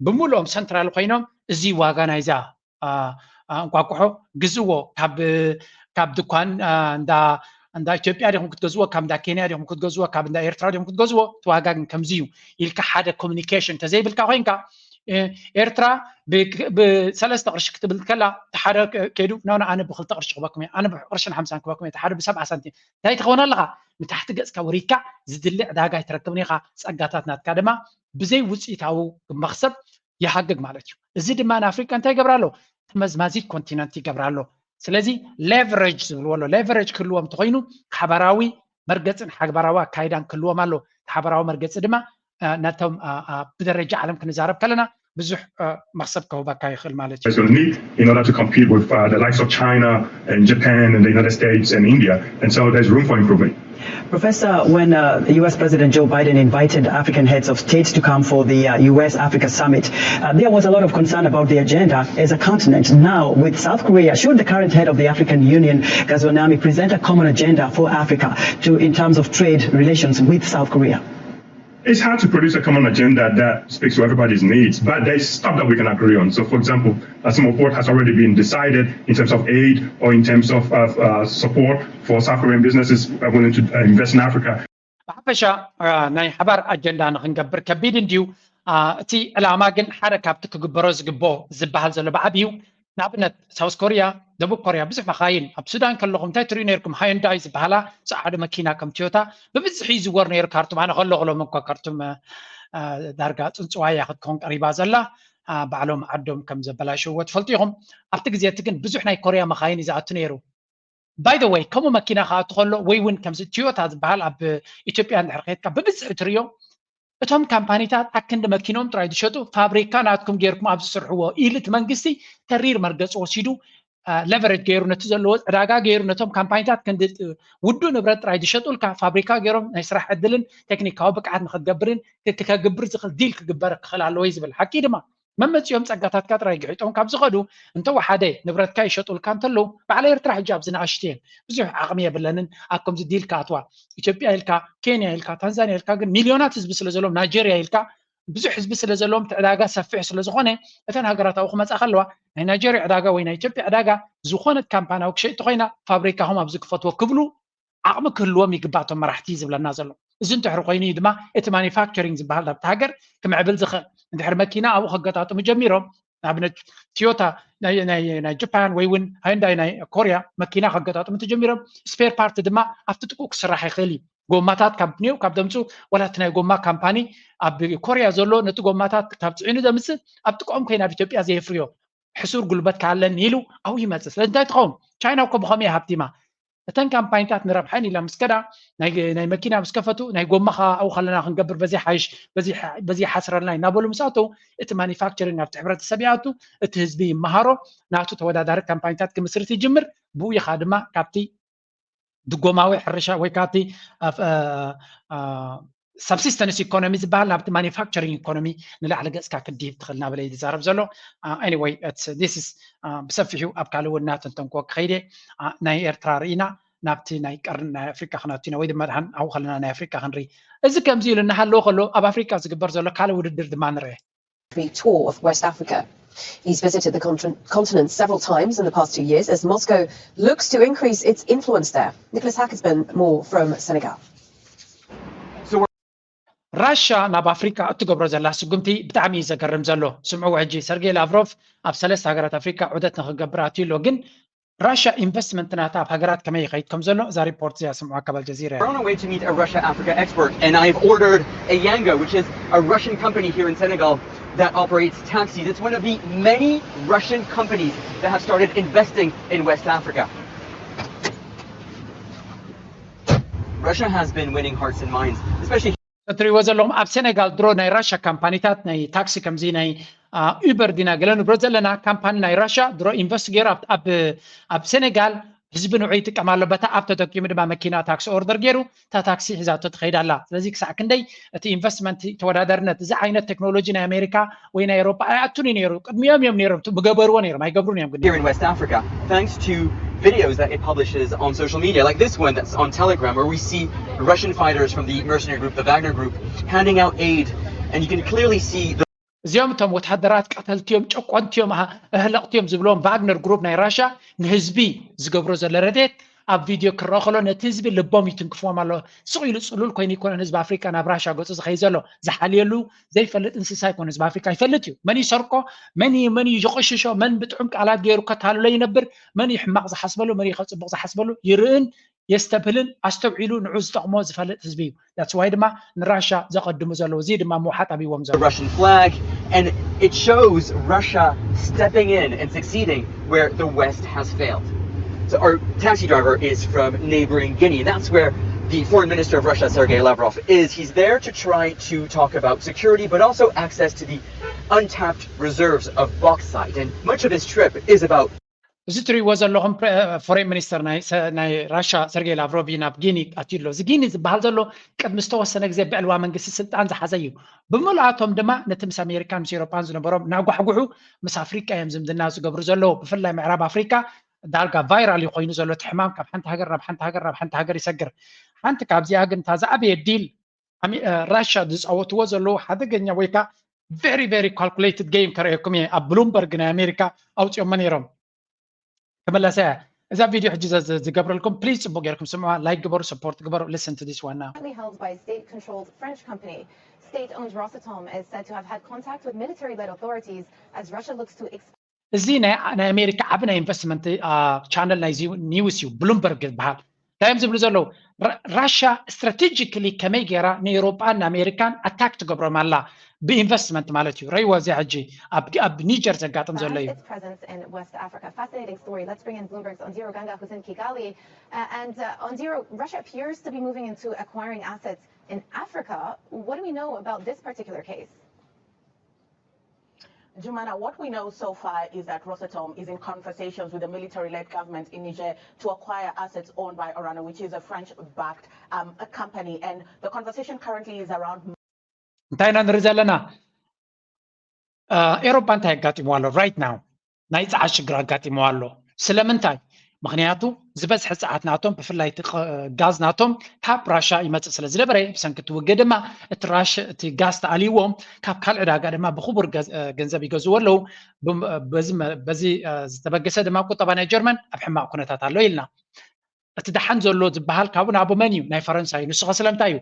ብምሉኦም ሰንትራል ኮይኖም እዚ ዋጋ ናይዛ እንቋቁሖ ግዝዎ ካብ ካብ ድኳን እንዳ እንዳ ኢትዮጵያ ዲኹም ክትገዝዎ ካብ እንዳ ኬንያ ዲኹም ክትገዝዎ ካብ እንዳ ኤርትራ ዲኹም ክትገዝዎ እቲ ዋጋ ግን ከምዚ እዩ ኢልካ ሓደ ኮሚኒኬሽን ተዘይብልካ ኮይንካ ኤርትራ ብሰለስተ ቅርሺ ክትብል ከላ ሓደ ከይዱ ኖ ኣነ ብክልተ ቅርሺ ክበኩም እየ ኣነ ብቅርሽን ሓምሳን ክበኩም እየ ሓደ ብሰብዓ ሳንቲም እንታይ ትኸውን ኣለካ ንታሕቲ ገፅካ ወሪድካ ዝድሊ ዕዳጋ ኣይትረክብን ኢኻ ፀጋታት ናትካ ድማ ብዘይ ውፅኢታዊ መክሰብ ይሃግግ ማለት እዩ እዚ ድማ ንኣፍሪቃ እንታይ ይገብር ኣሎ ተመዝማዚት ኮንቲነንት ይገብር ኣሎ ስለዚ ሌቨሬጅ ዝብልዎ ኣሎ ሌቨሬጅ ክህልዎም እንተኮይኑ ሓበራዊ መርገፅን ሓበራዊ ኣካይዳን ክህልዎም ኣሎ ሓበራዊ መርገፂ ድማ ነቶም ብደረጃ ዓለም ክንዛረብ ከለና ብዙሕ መክሰብ ከህበካ ይኽእል ማለት እዩ need in order to compete with uh, the likes of China and Japan and the United States and India. And so there's room for improvement. Professor, when uh, U S President Joe Biden invited African heads of state to come for the uh, U S Africa summit, uh, there was a lot of concern about the agenda as a continent. Now, with South Korea, should the current head of the African Union, Ghazouani, present a common agenda for Africa to, in terms of trade relations with South Korea? It's hard to produce a common agenda that speaks to everybody's needs, but there's stuff that we can agree on. So, for example, a small port has already been decided in terms of aid or in terms of uh, uh, support for South Korean businesses willing to uh, invest in Africa. ብሓፈሻ ናይ ሓባር ኣጀንዳ ንክንገብር ከቢድ እንድዩ እቲ ዕላማ ግን ሓደ ካብቲ ክግበሮ ዝግብኦ ዝበሃል ዘሎ ብዓብዩ ንኣብነት ሳውስ ኮርያ ደቡብ ኮርያ ብዙሕ መኻይን ኣብ ሱዳን ከለኹም እንታይ ትሪኡ ነርኩም ሃዮንዳይ ዝበሃላ ፀዓዱ መኪና ከም ቶዮታ ብብዝሒ ይዝወር ነይሩ ካርቱም ኣነ ከለኹ ሎም እኳ ካርቱም ዳርጋ ፅንፅዋያ ክትከውን ቀሪባ ዘላ ባዕሎም ዓዶም ከም ዘበላሸዎ ትፈልጡ ኢኹም ኣብቲ ግዜ እቲ ግን ብዙሕ ናይ ኮርያ መኻይን እዩ ዝኣቱ ነይሩ by the way ከምኡ መኪና ክኣቱ ከሎ ወይ እውን ከምዚ ቶዮታ ዝበሃል ኣብ ኢትዮጵያ እንድሕር ከድካ ብብዝሒ ትሪኦ እቶም ካምፓኒታት ኣክንዲ መኪኖም ጥራይ ዝሸጡ ፋብሪካ ናትኩም ጌርኩም ኣብ ዝስርሕዎ ኢሉ እቲ መንግስቲ ተሪር መርገፂ ወሲዱ ለቨረጅ ገይሩ ነቲ ዘለዎ ዕዳጋ ገይሩ ነቶም ካምፓኒታት ክንዲ ውዱእ ንብረት ጥራይ ዝሸጡልካ ፋብሪካ ገይሮም ናይ ስራሕ ዕድልን ቴክኒካዊ ብቅዓት ንክትገብርን ከግብር ዝኽእል ዲል ክግበር ክኽእል ኣለዎ እዩ ዝብል ሓቂ ድማ መመፂኦም ፀጋታትካ ጥራይ ግሒጦም ካብ ዝኸዱ እንተወሓደ ንብረትካ ይሸጡልካ እንተለዉ በዓል ኤርትራ ሕጂ ኣብዚ ንኣሽትየን ብዙሕ ዓቕሚ የብለንን ኣብ ከምዚ ዲል ክኣትዋ ኢትዮጵያ ኢልካ ኬንያ ኢልካ ታንዛንያ ኢልካ ግን ሚልዮናት ህዝቢ ስለ ዘለዎም ናይጀርያ ኢልካ ብዙሕ ህዝቢ ስለ ዘለዎም እቲ ዕዳጋ ሰፊሕ ስለ ዝኾነ እተን ሃገራት ኣብኡ ክመፃ ከለዋ ናይ ናይጀርያ ዕዳጋ ወይ ናይ ኢትዮጵያ ዕዳጋ ዝኾነት ካምፓኒ ኣብ ክሸይጥ ኮይና ፋብሪካኹም ኣብዚ ክፈትዎ ክብሉ ዓቕሚ ክህልዎም ይግባእ እቶም መራሕቲ ዝብለና ዘሎ። እዚ እንድሕሪ ኮይኑ እዩ ድማ እቲ ማኒፋክቸሪንግ ዝበሃል ናብቲ ሃገር ክምዕብል ዝኽእል። እንድሕሪ መኪና ኣብኡ ከገጣጥሙ ጀሚሮም ንኣብነት ቶዮታ ናይ ጃፓን ወይ እውን ሃይንዳይ ናይ ኮርያ መኪና ከገጣጥሙ ተጀሚሮም ስፔር ፓርት ድማ ኣብቲ ጥቁ ክስራሕ ይኽእል እዩ። ጎማታት ካብ ኒው ካብ ደምፁ ወላ እቲ ናይ ጎማ ካምፓኒ ኣብ ኮርያ ዘሎ ነቲ ጎማታት ካብ ፅዒኑ ዘምፅእ ኣብ ጥቅኦም ከይ ናብ ኢትዮጵያ ዘየፍርዮ ሕሱር ጉልበት ካለን ኢሉ ኣብኡ ይመፅእ። ስለዚ እንታይ ትኸውን? ቻይና እኮ ብኸምኡ እያ ሃብቲማ። እተን ካምፓኒታት ንረብሐን ኢላ ምስ ከዳ ናይ መኪና ምስ ከፈቱ ናይ ጎማ ከዓ ኣብኡ ከለና ክንገብር በዚ ሓይሽ በዚ ሓስረልና እናበሉ ምስ ኣተው እቲ ማኒፋክቸሪንግ ናብቲ ሕብረተሰብ ይኣቱ፣ እቲ ህዝቢ ይመሃሮ፣ ናቱ ተወዳዳሪ ካምፓኒታት ክምስርት ይጅምር። ብኡ ኢኻ ድማ ካብቲ ድጎማዊ ሕርሻ ወይ ካብቲ ሳብሲስተንስ ኢኮኖሚ ዝበሃል ናብቲ ማኒፋክቸሪንግ ኢኮኖሚ ንላዕሊ ገፅካ ክድይብ ትኽእል እናበለ እዩ ዝዛረብ ዘሎ። Anyway ብሰፊሑ ኣብ ካልእ እውን እናተንተንክዎ ክኸይደ ናይ ኤርትራ ርኢና ናብቲ ናይ ቀርኒ ናይ ኣፍሪካ ክነቱ ኢና ወይ ድማ ድሓን ኣብኡ ከለና ናይ ኣፍሪካ ክንርኢ። እዚ ከምዚ ኢሉ እናሃለወ ከሎ ኣብ ኣፍሪካ ዝግበር ዘሎ ካልእ ውድድር ድማ ንርአ። Tour of West Africa. He's visited the continent several times in the past two years as Moscow looks to increase its influence there. Nicholas Hack has been more from Senegal. ራሻ ናብ ኣፍሪካ እትገብሮ ዘላ ስጉምቲ ብጣዕሚ እዩ ዘገርም ዘሎ። ስምዕዎ ሕጂ ሰርጌይ ላቭሮቭ ኣብ ሰለስተ ሃገራት ኣፍሪካ ዑደት ንክገብር ኣትዩ ኣሎ። ግን ራሻ ኢንቨስትመንት ናታ ኣብ ሃገራት ከመይ ይኸይድ ከም ዘሎ እዛ ሪፖርት እዚኣ ስምዑ ኣካብ ኣልጀዚራ። We're on our way to meet a Russia Africa expert and I've ordered Ayanga, which is a Russian company here in Senegal that operates taxis. It's one of the many Russian companies that have started investing in West Africa. Russia has been winning hearts and minds, especially እትሪእዎ ዘለኹም ኣብ ሴኔጋል ድሮ ናይ ራሻ ካምፓኒታት ናይ ታክሲ ከምዚ ናይ ኡበር ዲና ገለ ንብረት ዘለና ካምፓኒ ናይ ራሻ ድሮ ኢንቨስት ገይሩ ኣብ ሴኔጋል ህዝቢ ንዑ ይጥቀም ኣሎ። በታ ኣብ ተጠቂሙ ድማ መኪና ታክሲ ኦርደር ገይሩ እታ ታክሲ ሒዛቶ ትኸይድ ኣላ። ስለዚ ክሳዕ ክንደይ እቲ ኢንቨስትመንት ተወዳዳርነት እዚ ዓይነት ቴክኖሎጂ ናይ ኣሜሪካ ወይ ናይ ኤሮፓ ኣይኣቱን እዩ ነይሩ። ቅድሚኦም እዮም ነይሮም ምገበርዎ ነይሮም ኣይገብሩን እዮም ግን here in West Africa thanks to videos that it publishes on social media like this one that's on Telegram where we see Russian fighters from the mercenary group the Wagner group handing out aid and you can clearly see the እዚኦም እቶም ወታደራት ቀተልቲ እዮም፣ ጨቆንቲ እዮም፣ ኣህለቕቲ እዮም ዝብሎም ቫግነር ግሩፕ ናይ ራሻ ንህዝቢ ዝገብሮ ዘሎ ረድኤት ኣብ ቪድዮ ክረአ ከሎ ነቲ ህዝቢ ልቦም ይትንክፍዎም ኣሎ። ስቕ ኢሉ ፅሉል ኮይኑ ኣይኮነን ህዝቢ ኣፍሪካ ናብ ራሻ ገፁ ዝኸይድ ዘሎ። ዝሓልየሉ ዘይፈልጥ እንስሳ ኣይኮነ ህዝቢ ኣፍሪካ ይፈልጥ እዩ። መን ይሰርቆ፣ መን መን ይቕሽሾ፣ መን ብጥዑም ቃላት ገይሩ ከታልሎ ይነብር፣ መን ሕማቕ ዝሓስበሉ፣ መን ከፅቡቕ ዝሓስበሉ ይርእን የስተብህልን ኣስተውዒሉ ንዑ ዝጠቕሞ ዝፈልጥ ህዝቢ እዩ። That's why ድማ ንራሻ ዘቐድሙ ዘለዉ። እዚ ድማ ምውሓጥ ኣቢዎም ዘለዉ። Russian flag and it shows Russia stepping in and succeeding where the West has failed. So our taxi driver is from neighboring Guinea. That's where the foreign minister of Russia, Sergei Lavrov, is. He's there to try to talk about security, but also access to the untapped reserves of bauxite. And much of his trip is about እዚ ትሪእዎ ዘለኹም ፎሬን ሚኒስተር ናይ ራሻ ሰርጌይ ላቭሮቭ እዩ ናብ ጊኒ ኣትዩ ኣሎ። እዚ ጊኒ ዝበሃል ዘሎ ቅድሚ ዝተወሰነ ግዜ ብዕልዋ መንግስቲ ስልጣን ዝሓዘ እዩ። ብምልኣቶም ድማ ነቲ ምስ ኣሜሪካን ምስ ኤሮፓን ዝነበሮም እናጓሕጉሑ ምስ ኣፍሪቃ እዮም ዝምድና ዝገብሩ ዘለዉ። ብፍላይ ምዕራብ ኣፍሪቃ ዳርጋ ቫይራል እዩ ኮይኑ ዘሎ እቲ ሕማም ካብ ሓንቲ ሃገር ናብ ሓንቲ ሃገር ናብ ሓንቲ ሃገር ይሰግር። ሓንቲ ካብዚኣ ግን እታ ዝዓበየ ዲል ራሻ ዝፃወትዎ ዘለዉ ሓደገኛ ወይ ከዓ very very calculated game ከርእየኩም እየ ኣብ ብሉምበርግ ናይ ኣሜሪካ ኣውፅኦሞ ነይሮም። ክመለሰ እያ እዛ ቪድዮ ሕጂ ዝገብረልኩም please ፅቡቅ ገይርኩም ስምዑዋ like ግበሩ support ግበሩ listen to this one now. Currently held by a state-controlled French company. State-owned Rosatom is said to have had contact with military-led authorities as Russia looks to expand. እዚ ናይ ኣሜሪካ ዓቢ ናይ ኢንቨስትመንት ቻነል ናይ ኒውስ እዩ ብሉምበርግ ዝበሃል። እንታይ እዮም ዝብሉ ዘለዉ? ራሻ ስትራቴጂካሊ ከመይ ገይራ ንኤውሮጳን ንኣሜሪካን ኣታክ ትገብሮም ኣላ ብኢንቨስትመንት ማለት እዩ። ረይዎ እዚ ሕጂ ኣብ ኒጀር ዘጋጥም ዘሎ እዩ። Its presence in West Africa. Fascinating story. Let's bring in Bloomberg's Ondiro Ganga, who's in Kigali. Uh, and uh, Ondiro, Russia appears to be moving into acquiring assets in Africa. What do we know about this particular case? Jumana, what we know so far is that Rosatom is in conversations with the military-led government in Niger to acquire assets owned by Orano, which is a French-backed um, a company. And the conversation currently is around. እንታይ ኢና ንርኢ ዘለና? ኤሮፓ እንታይ ኣጋጢምዋ ኣሎ? Right now ናይ ጸዓት ሽግር ኣጋጢምዋ ኣሎ። ስለምንታይ? ምኽንያቱ ዝበዝሐ ጸዓት ናቶም፣ ብፍላይ እቲ ቐ-፣ ጋዝ ናቶም ካብ ራሻ ይመጽእ ስለ ዝነበረ፣ ብሰንኪ እቲ ውግእ ድማ እቲ ራሽ-፣ እቲ ጋዝ ተኣልይዎም፣ ካብ ካልእ ዕዳጋ ድማ ብኽቡር ገዝ-፣ ገንዘብ ይገዝዎ ኣለዉ። ብም-፣ በዚ መ-፣ በዚ፣ እ፣ ዝተበገሰ ድማ ቁጠባ ናይ ጀርመን ኣብ ሕማቕ ኩነታት ኣሎ ኢልና። እቲ ደሓን ዘሎ ዝበሃል ካብኡ ናብኡ መን እዩ? ናይ ፈረንሳ እዩ። ንሱ ኸ ስለምንታይ እዩ?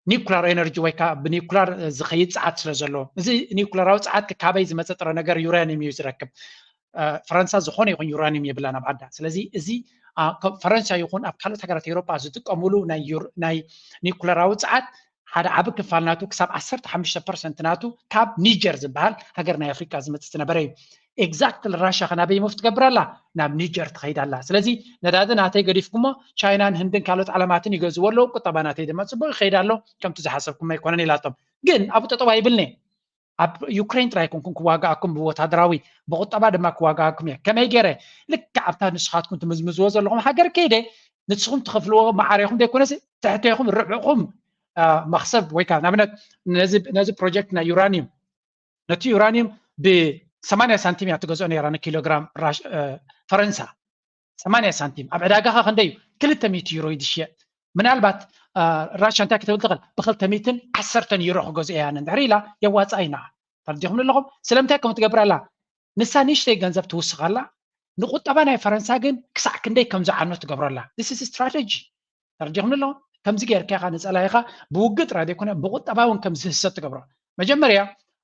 ኒኩላር ኤነርጂ ወይ ከዓ ብኒኩላር ዝኸይድ ጸዓት ስለ ዘሎ። እዚ ኒኩላራዊ ጸዓት ካበይ ዝመጸ ጥረ ነገር? ዩራኒየም እዩ ዝረክብ። እ፣ ፈረንሳ ዝኾነ ይኹን ዩራኒየም የብላን ኣብ ዓዳ። ስለዚ እዚ፣ አ፣ ከ-፣ ፈረንሳ ይኹን ኣብ ካልኦት ሃገራት ኤውሮጳ ዝጥቀሙሉ ናይ ዩር-፣ ናይ ኒኩለራዊ ጸዓት ሓደ ዓቢ ክፋል ናቱ፣ ክሳብ ዓሰርተ ሓሙሽተ ፐርሰንት ናቱ ካብ ኒጀር ዝበሃል ሃገር ናይ ኣፍሪቃ ዝመጽእ ዝነበረ እዩ። ኤግዛክትሊ ራሻ ከ ናበይ ሙቭ ትገብር ኣላ? ናብ ኒጀር ትኸይድ ኣላ። ስለዚ ነዳዲ ናተይ ገዲፍኩሞ፣ ቻይናን ህንድን ካልኦት ዓለማትን ይገዝዎ ኣለዉ፣ ቁጠባ ናተይ ድማ ጽቡቕ ይኸይድ ኣሎ፣ ከምቲ ዝሓሰብኩሞ ኣይኮነን ኢላቶም። ግን ኣብኡ ጠጠው ኣይብልን'የ። ኣብ ዩክሬን ጥራይ ኣይኮንኩን ክዋጋኣኩም ብወታደራዊ፣ ብቁጠባ ድማ ክዋጋኣኩም እየ። ከመይ ገይረ? ልክዕ ኣብታ ንስኻትኩም ትምዝምዝዎ ዘለኹም ሃገር ከይደ፣ ንስኹም ትኸፍልዎ ማዕሬኹም ዘይኮነስ ትሕቴኹም ርብዕኹም፣ አ፣ መኽሰብ ወይ ከዓ ንኣብነት ነዚ፣ ነዚ ፕሮጀክት ናይ ዩራኒየም፣ ነቲ ዩራኒየም ብሰማንያ ሳንቲም እያ ትገዝኦ ነይራ ንኪሎግራም ራሽ-፣ እ፣ ፈረንሳ። ሰማንያ ሳንቲም። ኣብ ዕዳጋ ኸ ክንደይ እዩ? ክልተ ሚእቲ ዩሮ እዩ ዝሽየጥ። ምናልባት፣ እ፣ ራሻ እንታይ ክትብል ትኽእል? ብክልተ ሚእትን ዓሰርተን ዩሮ ክገዝኦ እያ ኣነ እንድሕር ኢላ የዋፅኣ ኢና። ተረዲኹም ኣለኹም? ስለምንታይ ከምኡ ትገብር ኣላ? ንሳ ንእሽተይ ገንዘብ ትውስኽ ኣላ። ንቁጠባ ናይ ፈረንሳ ግን ክሳዕ ክንደይ ከም ዝዓኖ ትገብሮ ኣላ። This is strategy። ተረዲኹም ኣለኹም? ከምዚ ጌርካ ኢኻ ንጸላኢኻ ብውግእ ጥራይ ዘይኮነ ብቁጠባ እውን ከም ዝህሰ ትገብሮ። መጀመርያ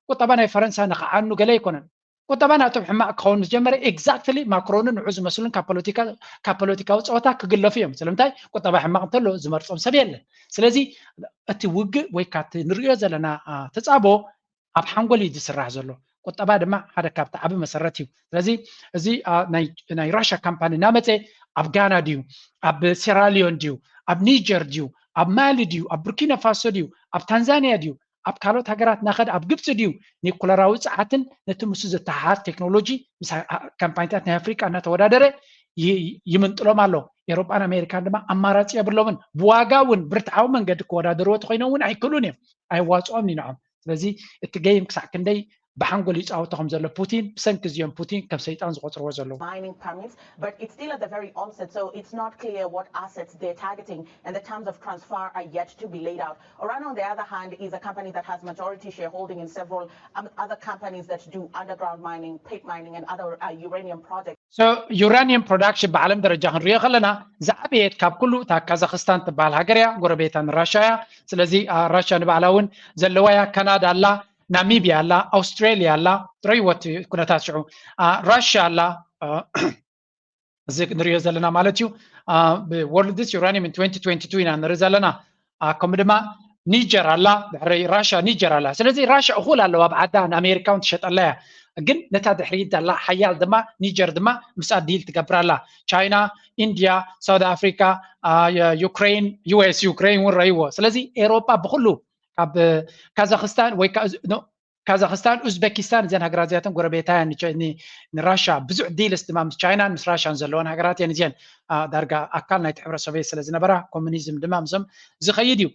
ቁጠባ ናይ ፈረንሳ ንኽዓኑ ገለ ኣይኮነን። ቁጠባ ናቶም ሕማቕ ክኸውን ምስ ጀመረ፣ ኤግዛክትሊ ማክሮንን ንዑ ዝመስሉን ካብ ፖለቲካ፣ ካብ ፖለቲካዊ ጸወታ ክግለፉ እዮም። ስለምንታይ? ቁጠባ ሕማቕ እንተሎ ዝመርጾም ሰብ የለን። ስለዚ እቲ ውግእ ወይ ካብ እቲ ንርእዮ ዘለና፣ አ፣ ተጻቦ ኣብ ሓንጎል እዩ ዝስራሕ ዘሎ። ቁጠባ ድማ ሓደ ካብቲ ዓቢ መሰረት እዩ። ስለዚ እዚ፣ አ፣ ናይ፣ ናይ ራሻ ካምፓኒ እናመጸ ኣብ ጋና ድዩ? ኣብ ሴራሊዮን ድዩ? ኣብ ኒጀር ድዩ? ኣብ ማሊ ድዩ? ኣብ ቡርኪና ፋሶ ድዩ? ኣብ ታንዛንያ ድዩ? ኣብ ካልኦት ሃገራት እናኸደ ኣብ ግብጺ ድዩ? ኒኩለራዊ ጸዓትን ነቲ ምስኡ ዘተሓሓዝ ቴክኖሎጂ ምስ ኣ-፣ ካምፓኒታት ናይ ኣፍሪቃ እናተወዳደረ ይ-፣ ይምንጥሎም ኣሎ። ኤውሮጳን ኣሜሪካን ድማ ኣማራጺ የብሎምን። ብዋጋ እውን ብርትዓዊ መንገዲ ክወዳደርዎ ተኾይኖም እውን ኣይክእሉን እዮም። ኣይዋጽኦምን እዩ ንዖም። ስለዚ እቲ ገይም ክሳዕ ክንደይ ብሓንጎል ይጻወቶ ከም ዘሎ ፑቲን፣ ብሰንኪ እዚኦም ፑቲን ከም ሰይጣን ዝቆጽርዎ ዘለዉ። Mining permits, but it's still at the very onset, so it's not clear what assets they're targeting, and the terms of transfer are yet to be laid out. Orano, on the other hand, is a company that has majority shareholding in several, um, other companies that do underground mining, pit mining, and other, uh, uranium projects. So, ዩራኒየም ፕሮዳክሽን ብዓለም ደረጃ ክንሪኦ ከለና ዝዓበየት ካብ ኩሉ እታ ካዛክስታን ትበሃል ሃገር እያ፣ ጎረቤታ ንራሻ እያ። ስለዚ፣ አ፣ ራሻ ንባዕላ እውን ዘለዋ እያ። ካናዳ ኣላ፣ ናሚብያ ኣላ፣ ኣውስትራሊያ ኣላ። ጥረይዎ እቲ ኩነታት ሽዑ፣ አ፣ ራሻ ኣላ። አ፣ እዚ ንሪኦ ዘለና ማለት እዩ። አ፣ ብወርልድስ ዩራኒየም ኢን ትወንቲ ትወንቲ ቱ ኢና ንርኢ ዘለና። አ፣ ከምኡ ድማ ኒጀር ኣላ፣ ድሕሪ ራሻ ኒጀር ኣላ። ስለዚ ራሻ እኹል ኣለዋ ኣብ ዓዳ፣ ንኣሜሪካ እውን ትሸጠላ እያ። ግን ነታ ድሕሪት ዘላ ሓያል ድማ ኒጀር ድማ ምስኣ ዲል ትገብር ኣላ። ቻይና፣ ኢንድያ፣ ሳውት ኣፍሪካ፣ አ፣ የ-፣ ዩክሬን፣ ዩ ኤስ ዩክሬን እውን ረእይዎ። ስለዚ ኤውሮጳ ብኩሉ ካብ ካዛክስታን ወይ ከ-፣ ኖ፣ ካዛክስታን፣ ኡዝቤኪስታን፣ እዘን ሃገራት እዚኣተን ጎረቤታ እየን ንቸ-፣ ን-፣ ንራሻ። ብዙሕ ዲልስ ድማ ምስ ቻይናን ምስ ራሻን ዘለወን ሃገራት እየን እዚአን። አ፣ ዳርጋ ኣካል ናይቲ ሕብረት ሶቪየት ስለ ዝነበራ፣ ኮሙኒዝም ድማ ምስኦም ዝኸይድ እዩ።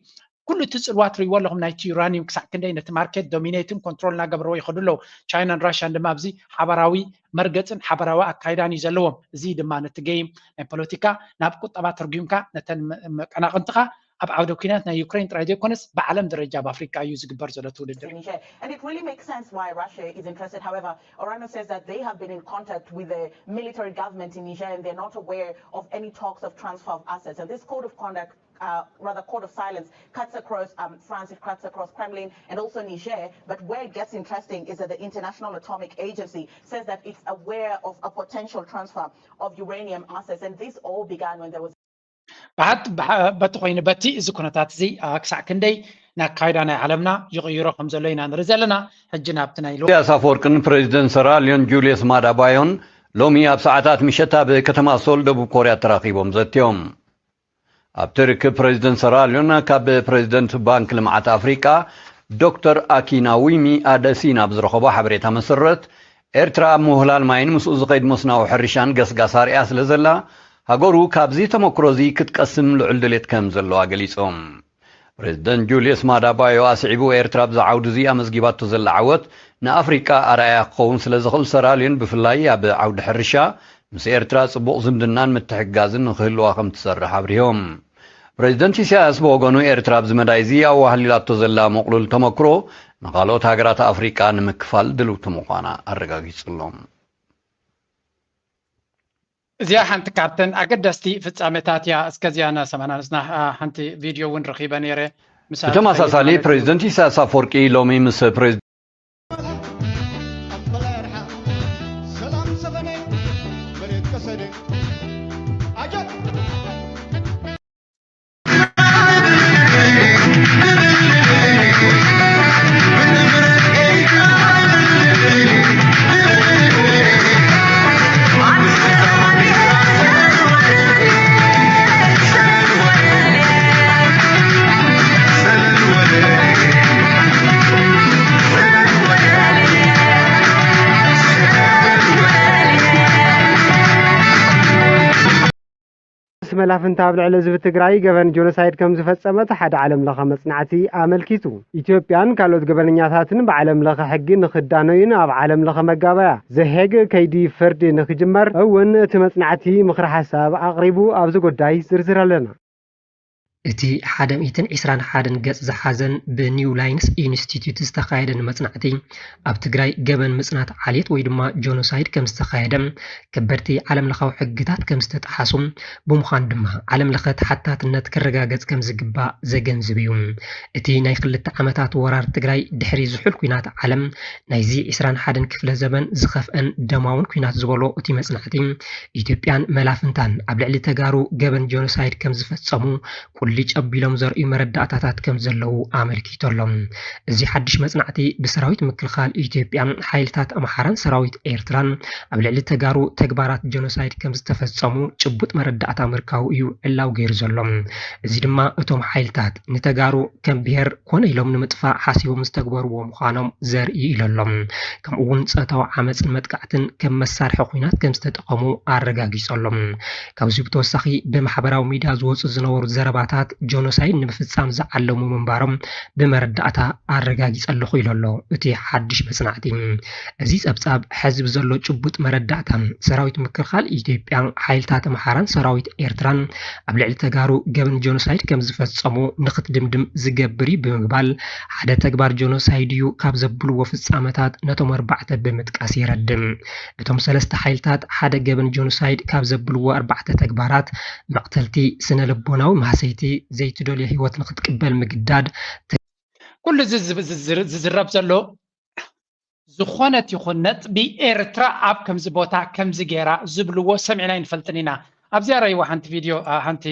ኩሉ እቲ ጽልዋ ትርእይዎ ኣለኹም፣ ናይቲ ዩራኒየም ክሳዕ ክንደይ ነቲ ማርኬት ዶሚኔትን ኮንትሮል እናገበርዎ ይኸዱ ኣለዉ። ቻይናን ራሻን ድማ ኣብዚ ሓባራዊ መርገጽን ሓባራዊ ኣካይዳን እዩ ዘለዎም። እዚ ድማ ነቲ ገይም ናይ ፖለቲካ ናብ ቁጠባ ተርጒምካ ነተን መ-፣ መቀናቕንትኻ ኣብ ዓውደ ኲናት ናይ ዩክሬን ጥራይ ዘይኮነስ ብዓለም ደረጃ ኣብ ኣፍሪቃ እዩ ዝግበር ዘሎ እቲ ውድድር። In Niger. And it really makes sense why Russia is interested. However, Orano says that they have been in contact with the military government in Niger and they're not aware of any talks of transfer of assets. And this code of conduct, uh, rather code of silence, cuts across, um, France, it cuts across Kremlin and also Niger. But where it gets interesting is that the International Atomic Agency says that it's aware of a potential transfer of uranium assets. And this all began when there was ብሓት-፣ ብሓ-፣ በቲ ኮይኑ በቲ እዚ ኩነታት እዚ፣ አ፣ ክሳዕ ክንደይ ንኣካይዳ ናይ ዓለምና ይቕይሮ ከም ዘሎ ኢና ንርኢ ዘለና። ሕጂ ናብቲ ናይ ሎ-፣ ኢሳያስ ኣፈወርቅን ፕሬዚደንት ሰራ ሊዮን ጁልየስ ማዳ ባዮን ሎሚ ኣብ ሰዓታት ምሸት ኣብ ከተማ ሶል ደቡብ ኮርያ ተራኺቦም ዘትዮም። ኣብቲ ርክብ ፕሬዚደንት ሰራ ሊዮን ካብ ፕሬዚደንት ባንክ ልምዓት ኣፍሪቃ ዶክተር ኣኪናዊሚ ኣደሲና ብዝረኸቦ ሓበሬታ መሰረት፣ ኤርትራ ኣብ ምውህላል ማይን ምስኡ ዝኸይድ መስናዊ ሕርሻን ገስጋስ ኣርእያ ስለ ዘላ፣ ሃገሩ ካብዚ ተመክሮ እዚ ክትቀስም ልዑል ድሌት ከም ዘለዋ ገሊጾም። ፕሬዚደንት ጁልየስ ማዳ ባዮ ኣስዒቡ፣ ኤርትራ ኣብዚ ዓውዲ እዚ ኣመዝጊባቶ ዘላ ዓወት ንኣፍሪቃ ኣርኣያ ክኸውን ስለ ዝኽእል፣ ሰራ ሊዮን ብፍላይ ኣብ ዓውዲ ሕርሻ ምስ ኤርትራ ጽቡቕ ዝምድናን ምትሕግጋዝን ንኽህልዋ ከም ትሰርሕ ኣብሪሆም። ፕሬዚደንት ኢሳያስ ብወገኑ፣ ኤርትራ ኣብዚ መዳይ እዚ ኣዋህሊላቶ ዘላ ምቕሉል ተመክሮ ንኻልኦት ሃገራት ኣፍሪቃ ንምክፋል ድልውቲ ምዃና ኣረጋጊጹሎም። እዚኣ ሓንቲ ካብተን ኣገደስቲ ፍጻሜታት እያ። እስከዚኣ እናሰማዕና ንስና ሓንቲ ቪድዮ እውን ረኺበ ነይረ። ብተመሳሳሊ ፕሬዚደንት ኢሳያስ ኣፈወርቂ ሎሚ ምስ ፕሬዚደንት መላፍንታ ኣብ ልዕሊ ህዝቢ ትግራይ ገበን ጆኖሳይድ ከም ዝፈጸመት ሓደ ዓለም ለኸ መጽናዕቲ ኣመልኪቱ። ኢትዮጵያን ካልኦት ገበነኛታትን ብዓለም ለኸ ሕጊ ንኽዳነዩን ኣብ ዓለም ለኸ መጋባያ ዘሄግ ከይዲ ፍርዲ ንኽጅመር እውን እቲ መጽናዕቲ ምኽሪ ሓሳብ ኣቕሪቡ ኣብዚ ጉዳይ ዝርዝር ኣለና። እቲ ሓደ ሚእትን ዕስራን ሓደን ገጽ ዝሓዘን ብኒው ላይንስ ኢንስቲትዩት ዝተኻየደን መጽናዕቲ ኣብ ትግራይ ገበን ምጽናት ዓሌት ወይ ድማ ጆኖሳይድ ከም ዝተኻየደ ከበድቲ ዓለም ለኻዊ ሕግታት ከም ዝተጠሓሱ ብምዃን ድማ ዓለም ለኸ ተሓታትነት ክረጋገጽ ከም ዝግባእ ዘገንዝብ እዩ። እቲ ናይ ክልተ ዓመታት ወራር ትግራይ ድሕሪ ዝሑል ኲናት ዓለም ናይዚ ዕስራን ሓደን ክፍለ ዘመን ዝኸፍአን ደማውን ኲናት ዝበሎ እቲ መጽናዕቲ ኢትዮጵያን መላፍንታን ኣብ ልዕሊ ተጋሩ ገበን ጆኖሳይድ ከም ዝፈጸሙ ቁሊጭ ኣቢሎም ዘርእዩ መረዳእታታት ከም ዘለዉ ኣመልኪቱ ኣሎ። እዚ ሓድሽ መጽናዕቲ ብሰራዊት ምክልኻል ኢትዮጵያ፣ ሓይልታት ኣምሓራን ሰራዊት ኤርትራን ኣብ ልዕሊ ተጋሩ ተግባራት ጀኖሳይድ ከም ዝተፈጸሙ ጭቡጥ መረዳእታ ምርካቡ እዩ ዕላው ገይሩ ዘሎ። እዚ ድማ እቶም ሓይልታት ንተጋሩ ከም ብሄር ኮነ ኢሎም ንምጥፋእ ሓሲቦም ዝተግበርዎ ምዃኖም ዘርኢ ኢሉ ኣሎ። ከምኡ እውን ጾታዊ ዓመፅን መጥቃዕትን ከም መሳርሒ ኲናት ከም ዝተጠቐሙ ኣረጋጊጹ ኣሎ። ካብዚ ብተወሳኺ ብማሕበራዊ ሚድያ ዝወፁ ዝነበሩ ዘረባታት ጆኖሳይድ ንምፍፃም ዝዓለሙ ምንባሮም ብመረዳእታ ኣረጋጊጸ ኣለኹ ኢሉ ኣሎ እቲ ሓድሽ መጽናዕቲ። እዚ ጸብጻብ ሕዚ ብዘሎ ጭቡጥ መረዳእታ ሰራዊት ምክልኻል ኢትዮጵያ፣ ሓይልታት ኣምሓራን ሰራዊት ኤርትራን ኣብ ልዕሊ ተጋሩ ገበን ጆኖሳይድ ከም ዝፈጸሙ ንኽትድምድም ዝገብር እዩ ብምባል ሓደ ተግባር ጆኖሳይድ እዩ ካብ ዘብልዎ ፍጻመታት ነቶም ኣርባዕተ ብምጥቃስ የረድእ። እቶም ሰለስተ ሓይልታት ሓደ ገበን ጆኖሳይድ ካብ ዘብልዎ ኣርባዕተ ተግባራት መቕተልቲ፣ ስነ ልቦናዊ ማህሰይቲ፣ ዘይትደልዮ ህይወት ንኽትቅበል ምግዳድ፣ ኩሉ እዚ ዝብ- ዝዝር- ዝዝረብ ዘሎ ዝኾነት ይኹን ነጥቢ ኤርትራ ኣብ ከምዚ ቦታ ከምዚ ገይራ ዝብልዎ ሰሚዕና ኣይንፈልጥን ኢና። ኣብዚኣ ረእይዋ ሓንቲ ቪድዮ፣ ኣ፣ ሓንቲ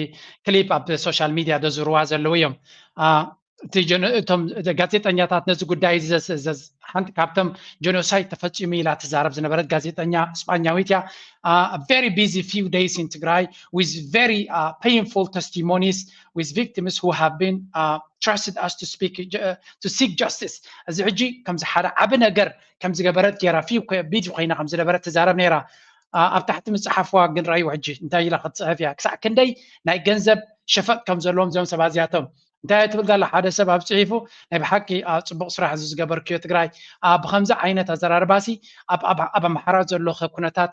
ክሊፕ ኣብ ሶሻል ሚድያ ዘዝርዋ ዘለዉ እዮም። ኣ፣ እቲ ጀነ- እቶም ጋዜጠኛታት ነዚ ጉዳይ እዚ ዘስ- ዘስ- ሓንቲ ካብቶም ጀኖሳይድ ተፈጺሙ ኢላ ትዛረብ ዝነበረት ጋዜጠኛ ስጳኛዊት እያ። Uh, a very busy few days in Tigray with very uh, painful testimonies with victims who have been uh, trusted us to speak uh, to seek justice. እዚ ሕጂ ከምዚ ሓደ ዓቢ ነገር ከም ዝገበረት ገይራ ፊው ቢዚ ኮይና ከም ዝነበረት ትዛረብ ነይራ። ኣብ ታሕቲ ምጽሓፍዋ ግን ረኣይዎ ሕጂ እንታይ ኢላ ክትጽሕፍ እያ፣ ክሳዕ ክንደይ ናይ ገንዘብ ሸፈጥ ከም ዘለዎም እዞም ሰባት እዚኣቶም። እንታይ ትብል ዘላ? ሓደ ሰብ ኣብ ጽሒፉ ናይ ብሓቂ ጽቡቕ ስራሕ እዚ ዝገበርክዮ ትግራይ፣ ብኸምዚ ዓይነት ኣዘራርባሲ ኣብ ኣምሓራ ዘሎ ኩነታት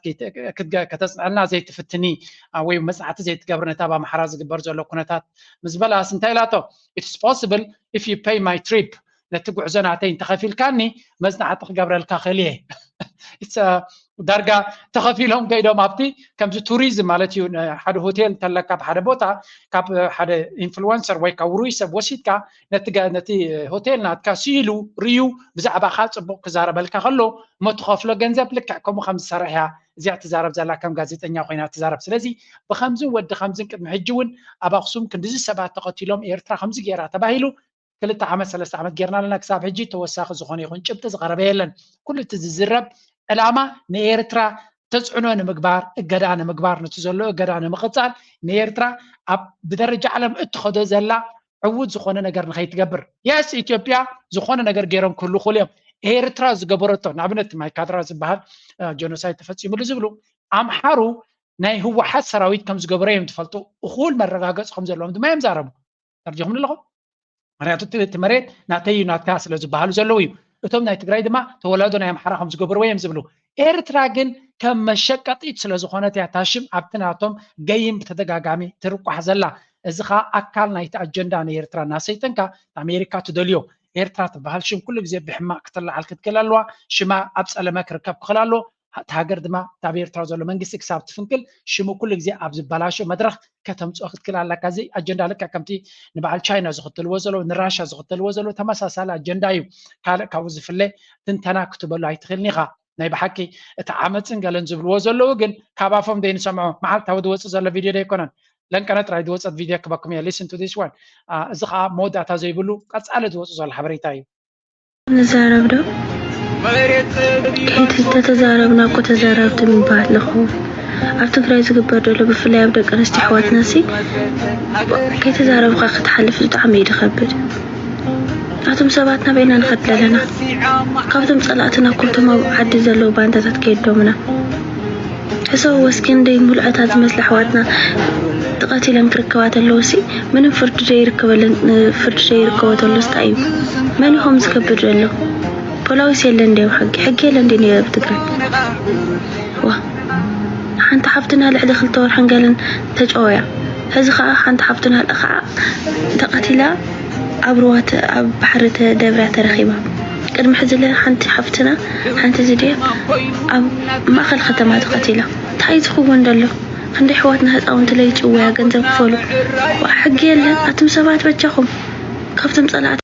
ከተጽንዐልና ዘይትፍትኒ ወይ መጽናዕቲ ዘይትገብሪ ነቲ ኣብ ኣምሓራ ዝግበር ዘሎ ኩነታት ምስ በላስ እንታይ ኢላቶ? It's possible if you pay my trip፣ ነቲ ጉዕዞ ናተይ እንተኸፊልካኒ መጽናዕቲ ክገብረልካ ክእል እየ። ዳርጋ ተኸፊሎም ከይዶም ኣብቲ ከምዚ ቱሪዝም ማለት እዩ። ሓደ ሆቴል እንተለካ ኣብ ሓደ ቦታ ካብ ሓደ ኢንፍሉወንሰር ወይ ካብ ውሩይ ሰብ ወሲድካ ነቲ ሆቴል ናትካ ስኢሉ ርዩ ብዛዕባኻ ጽቡቕ ክዛረበልካ ከሎ እሞ ትኸፍሎ ገንዘብ ልክዕ ከምኡ ከም ዝሰርሕ እያ እዚኣ ትዛረብ ዘላ ከም ጋዜጠኛ ኮይና ትዛረብ። ስለዚ ብከምዝን ወዲ ከምዝን ቅድሚ ሕጂ እውን ኣብ ኣክሱም ክንድዚ ሰባት ተኸቲሎም ኤርትራ ከምዚ ገይራ ተባሂሉ ክልተ ዓመት ሰለስተ ዓመት ጌርና ኣለና። ክሳብ ሕጂ ተወሳኺ ዝኾነ ይኹን ጭብጢ ዝቐረበ የለን። ኩሉ እቲ ዝዝረብ ዕላማ ንኤርትራ ተፅዕኖ ንምግባር፣ እገዳ ንምግባር፣ ነቲ ዘሎ እገዳ ንምቕፃል፣ ንኤርትራ ኣብ ብደረጃ ዓለም እትኸዶ ዘላ ዕዉት ዝኾነ ነገር ንኸይትገብር። የስ ኢትዮጵያ ዝኾነ ነገር ገይሮም ክህሉ ክእሉ እዮም። ኤርትራ ዝገበረቶ ንኣብነት ማይ ካድራ ዝበሃል ጀኖሳይድ ተፈፂሙሉ ዝብሉ ኣምሓሩ ናይ ህወሓት ሰራዊት ከም ዝገበሮ እዮም ዝፈልጡ። እኹል መረጋገፂ ከም ዘለዎም ድማ እዮም ዛረቡ። ተርጀኹም ኣለኹም። ምክንያቱ እቲ መሬት ናተይ እዩ ናትካ ስለ ዝበሃሉ ዘለዉ እዩ። እቶም ናይ ትግራይ ድማ ተወላዶ ናይ ኣምሓራ ከም ዝገብርዎ እዮም ዝብሉ። ኤርትራ ግን ከም መሸቀጢት ስለ ዝኾነት እያ እታ ሽም ኣብቲ ናቶም ገይም ብተደጋጋሚ ትርቋሕ ዘላ። እዚ ኸኣ ኣካል ናይቲ ኣጀንዳ ንኤርትራ እናሰይጠንካ ኣሜሪካ ትደልዮ። ኤርትራ ትበሃል ሽም ኩሉ ግዜ ብሕማቕ ክትለዓል ክትክእል ኣለዋ። ሽማ ኣብ ጸለመ ክርከብ ክኽእል ኣለዎ። እታ ሃገር ድማ እታ ኣብ ኤርትራ ዘሎ መንግስቲ ክሳብ ትፍንቅል ሽሙ ኩሉ ግዜ ኣብ ዝበላሾ መድረኽ ከተምፅኦ ክትክእል ኣለካ። እዚ ኣጀንዳ ልክዕ ከምቲ ንበዓል ቻይና ዝኽተልዎ ዘለዉ ንራሻ ዝኽተልዎ ዘለዉ ተመሳሳሊ ኣጀንዳ እዩ። ካልእ ካብኡ ዝፍለ ትንተና ክትበሉ ኣይትኽእልን ኢኻ። ናይ ብሓቂ እቲ ዓመፅን ገለን ዝብልዎ ዘለዉ ግን ካብ ኣፎም ደይንሰምዖ። መዓልታዊ ዝወፅእ ዘሎ ቪድዮ ደይኮነን። ለንቀነ ጥራይ ዝወፀት ቪድዮ ክበኩም እየ። Listen to this one። እዚ ከዓ መወዳእታ ዘይብሉ ቀፃሊ ዝወፅእ ዘሎ ሓበሬታ እዩ። ንዛረብ ዶ? ከይተተዛረብና እኮ ተዛረብቲ ምባል ኣለኹ። ኣብ ትግራይ ዝግበር ዘሎ ብፍላይ ኣብ ደቂ ኣንስትዮ ኣሕዋትና ሲ ከይተዛረብካ ክትሓልፍ ብጣዕሚ እዩ ዝኸብድ። ኣቶም ሰባት ናበይና ንኸድ ኣለና? ካብቶም ፀላእትና እኮ እቶም ኣብ ዓዲ ዘለዉ ባንዳታት ከየዶምና። ሕሰብዎ እስኪ ክንደይ ምሉኣት ዝመስላ ኣሕዋትና ተቐቲለን ክርከባ ተለዉ ሲ ምንም ፍርዲ ዘይርከበለን ፍርዲ ዘይርከቦ ተሎስ ታይ እዩ? መን እዩ ከምዚ ዝገብር ዘሎ? ፖላዊስ የለን ድዩ ኣብ ሕጊ? ሕጊ የለን ድዩ ነይሩ ኣብ ትግራይ? ዋ ሓንቲ ሓፍትና ልዕሊ ክልተ ወርሕን ገለን ተጨወያ። ሕዚ ከዓ ሓንቲ ሓፍትና ከዓ ተቐቲላ ኣብ ሩባ ኣብ ባሕሪ ተደብርያ ተረኺባ። ቅድሚ ሕዚ ለ ሓንቲ ሓፍትና ሓንቲ ዝድያ ኣብ ማእኸል ከተማ ተቐቲላ። እንታይ ዝኸውን ዘሎ? ክንደይ ኣሕዋትና ህፃውንቲ ለይጭወያ ገንዘብ ክፈሉ። ዋእ ሕጊ የለን ኣቱም ሰባት በጃኹም ካብቶም ፀላእቲ።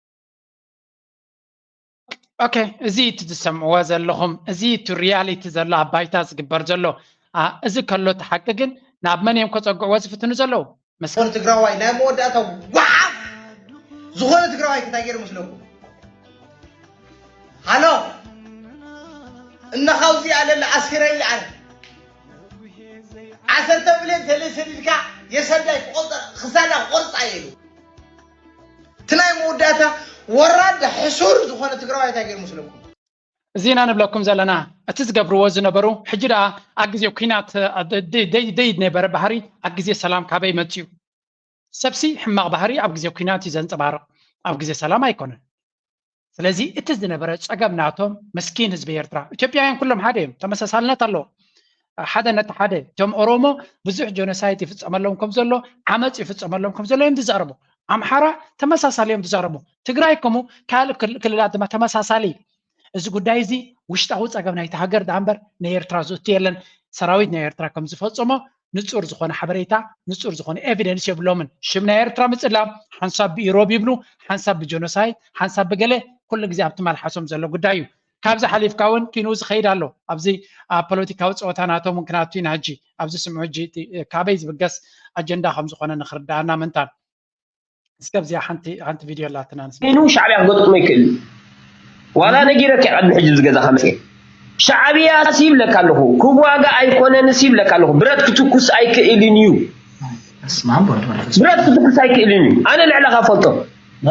ኦኬ እዚ እቲ ዝሰምዕዎ ዘለኹም እዚ እቲ ሪያሊቲ ዘሎ ኣብ ባይታ ዝግበር ዘሎ አ፣ እዚ ከሎ እቲ ሓቂ ግን ናብ መን እዮም ከፀግዕዎ ዝፍትኑ ዘለዉ? መስ- ዝኾነ ትግራዋይ ናይ መወዳእታ ዋዓፍ ዝኾነ ትግራዋይ እንታይ ገይሩ መስለኩም? ሃሎ እነኻውዚ ኣለለ ኣስኪረይ ኣነ ዓሰርተ ብሌን ተለይ ሰዲድካ የሰዳይ ክቆርፃ ክሳዳ ክቆርፃ እየ ኢሉ እቲ ናይ መወዳእታ ወራዳ ሕሱር ዝኾነ ትግራዋይ እንታይ ገይሩ መስለኩም? እዚ ኢና ንብለኩም ዘለና እቲ ዝገብርዎ ዝነበሩ ሕጂ ደኣ ኣብ ግዜ ኲናት ደይድ ነበረ ባህሪ ኣብ ግዜ ሰላም ካበይ መፅዩ? ሰብሲ ሕማቕ ባህሪ ኣብ ግዜ ኲናት እዩ ዘንፀባርቕ፣ ኣብ ግዜ ሰላም ኣይኮነን። ስለዚ እቲ ዝነበረ ጸገም ናቶም መስኪን ህዝቢ ኤርትራ፣ ኢትዮጵያውያን ኩሎም ሓደ እዮም፣ ተመሳሳልነት ኣለዎም። ሓደ ነቲ ሓደ እቶም ኦሮሞ ብዙሕ ጀኖሳይድ ይፍጸመሎም ከም ዘሎ፣ ዓመጽ ይፍጸመሎም ከም ዘሎ እዮም ዝዛረቡ። ኣምሓራ ተመሳሳሊ እዮም ዝዛረቡ። ትግራይ ከምኡ፣ ካልእ ክልላት ድማ ተመሳሳሊ። እዚ ጉዳይ እዚ ውሽጣዊ ጸገም ናይቲ ሃገር ደኣ እምበር ንኤርትራ ዝእቱ የለን። ሰራዊት ናይ ኤርትራ ከም ዝፈጸሞ ንጹር ዝኾነ ሓበሬታ፣ ንጹር ዝኾነ ኤቪደንስ የብሎምን። ሽም ናይ ኤርትራ ምጽላም፣ ሓንሳብ ብኢሮብ ይብሉ፣ ሓንሳብ ብጀኖሳይድ፣ ሓንሳብ ብገለ፣ ኩሉ ግዜ ኣብቲ መልሓሶም ዘሎ ጉዳይ እዩ። ካብዚ ሓሊፍካ እውን ኪንኡ ዝኸይድ ኣሎ። ኣብዚ ኣብ ፖለቲካዊ ጸወታ ናቶም እውን ክናቱ ኢና ሕጂ። ኣብዚ ስምዑ ሕጂ እቲ ካበይ ዝብገስ ኣጀንዳ ከም ዝኾነ ንኽርድኣና ምእንታን። እስከ ኣብዚኣ ሓንቲ ሓንቲ ቪድዮ ኣላትና ንስምዓ። ኮይኑ ሻዕብያ ክገጥሞ ይክእል እዩ። ዋላ ነጊረካ እየ ቅድሚ ሕጂ ኣብዚ ገዛኻ መፅየ። ሻዕብያ ሲ ይብለካ ኣለኹ ክዋጋእ ኣይኮነን ሲ ይብለካ ኣለኹ ብረት ክትኩስ ኣይክእልን እዩ። ብረት ክትኩስ ኣይክእልን እዩ። ኣነ ልዕለኻ ፈልጦ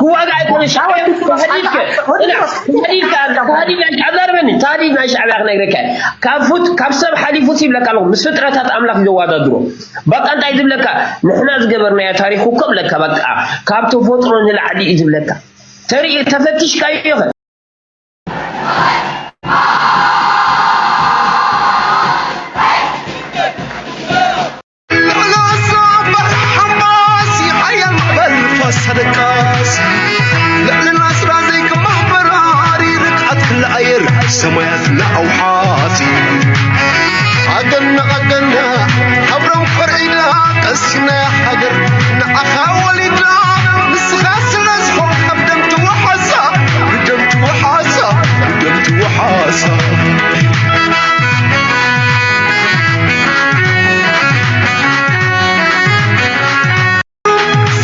ክዋጋእ ኣይኮነን ሻዕብያ ተሃዲድከ ተሃዲድከ ተሃዲድ ናይ ሻዕብያ ኣዛርበኒ ተሃዲድ ናይ ሻዕብያ ክነግረካ ካብ ፉት ካብ ሰብ ሓሊፉ ሲ ይብለካ ኣለኹ ምስ ፍጥረታት ኣምላኽ እዩ ዘዋዳድሮ። በቃ እንታይ ዝብለካ ንሕና ዝገበርናዮ ታሪኽ እኮ ብለካ በቃ ካብ ተፈጥሮ ንላዕሊ እዩ ዝብለካ ተርኢ ተፈቲሽካዮ ኢኸ። ሰማያት ንኣውሓቲ ኣገና ኣገና ሃብሮም ፈርዒዳ ቀሲና ሃገር ንዓኻ ወሊዳ ንስኻ ስለ ዝኾንካ ብደም ትወሓሳ ብደም ትወሓሳ ብደም ትወሓሳ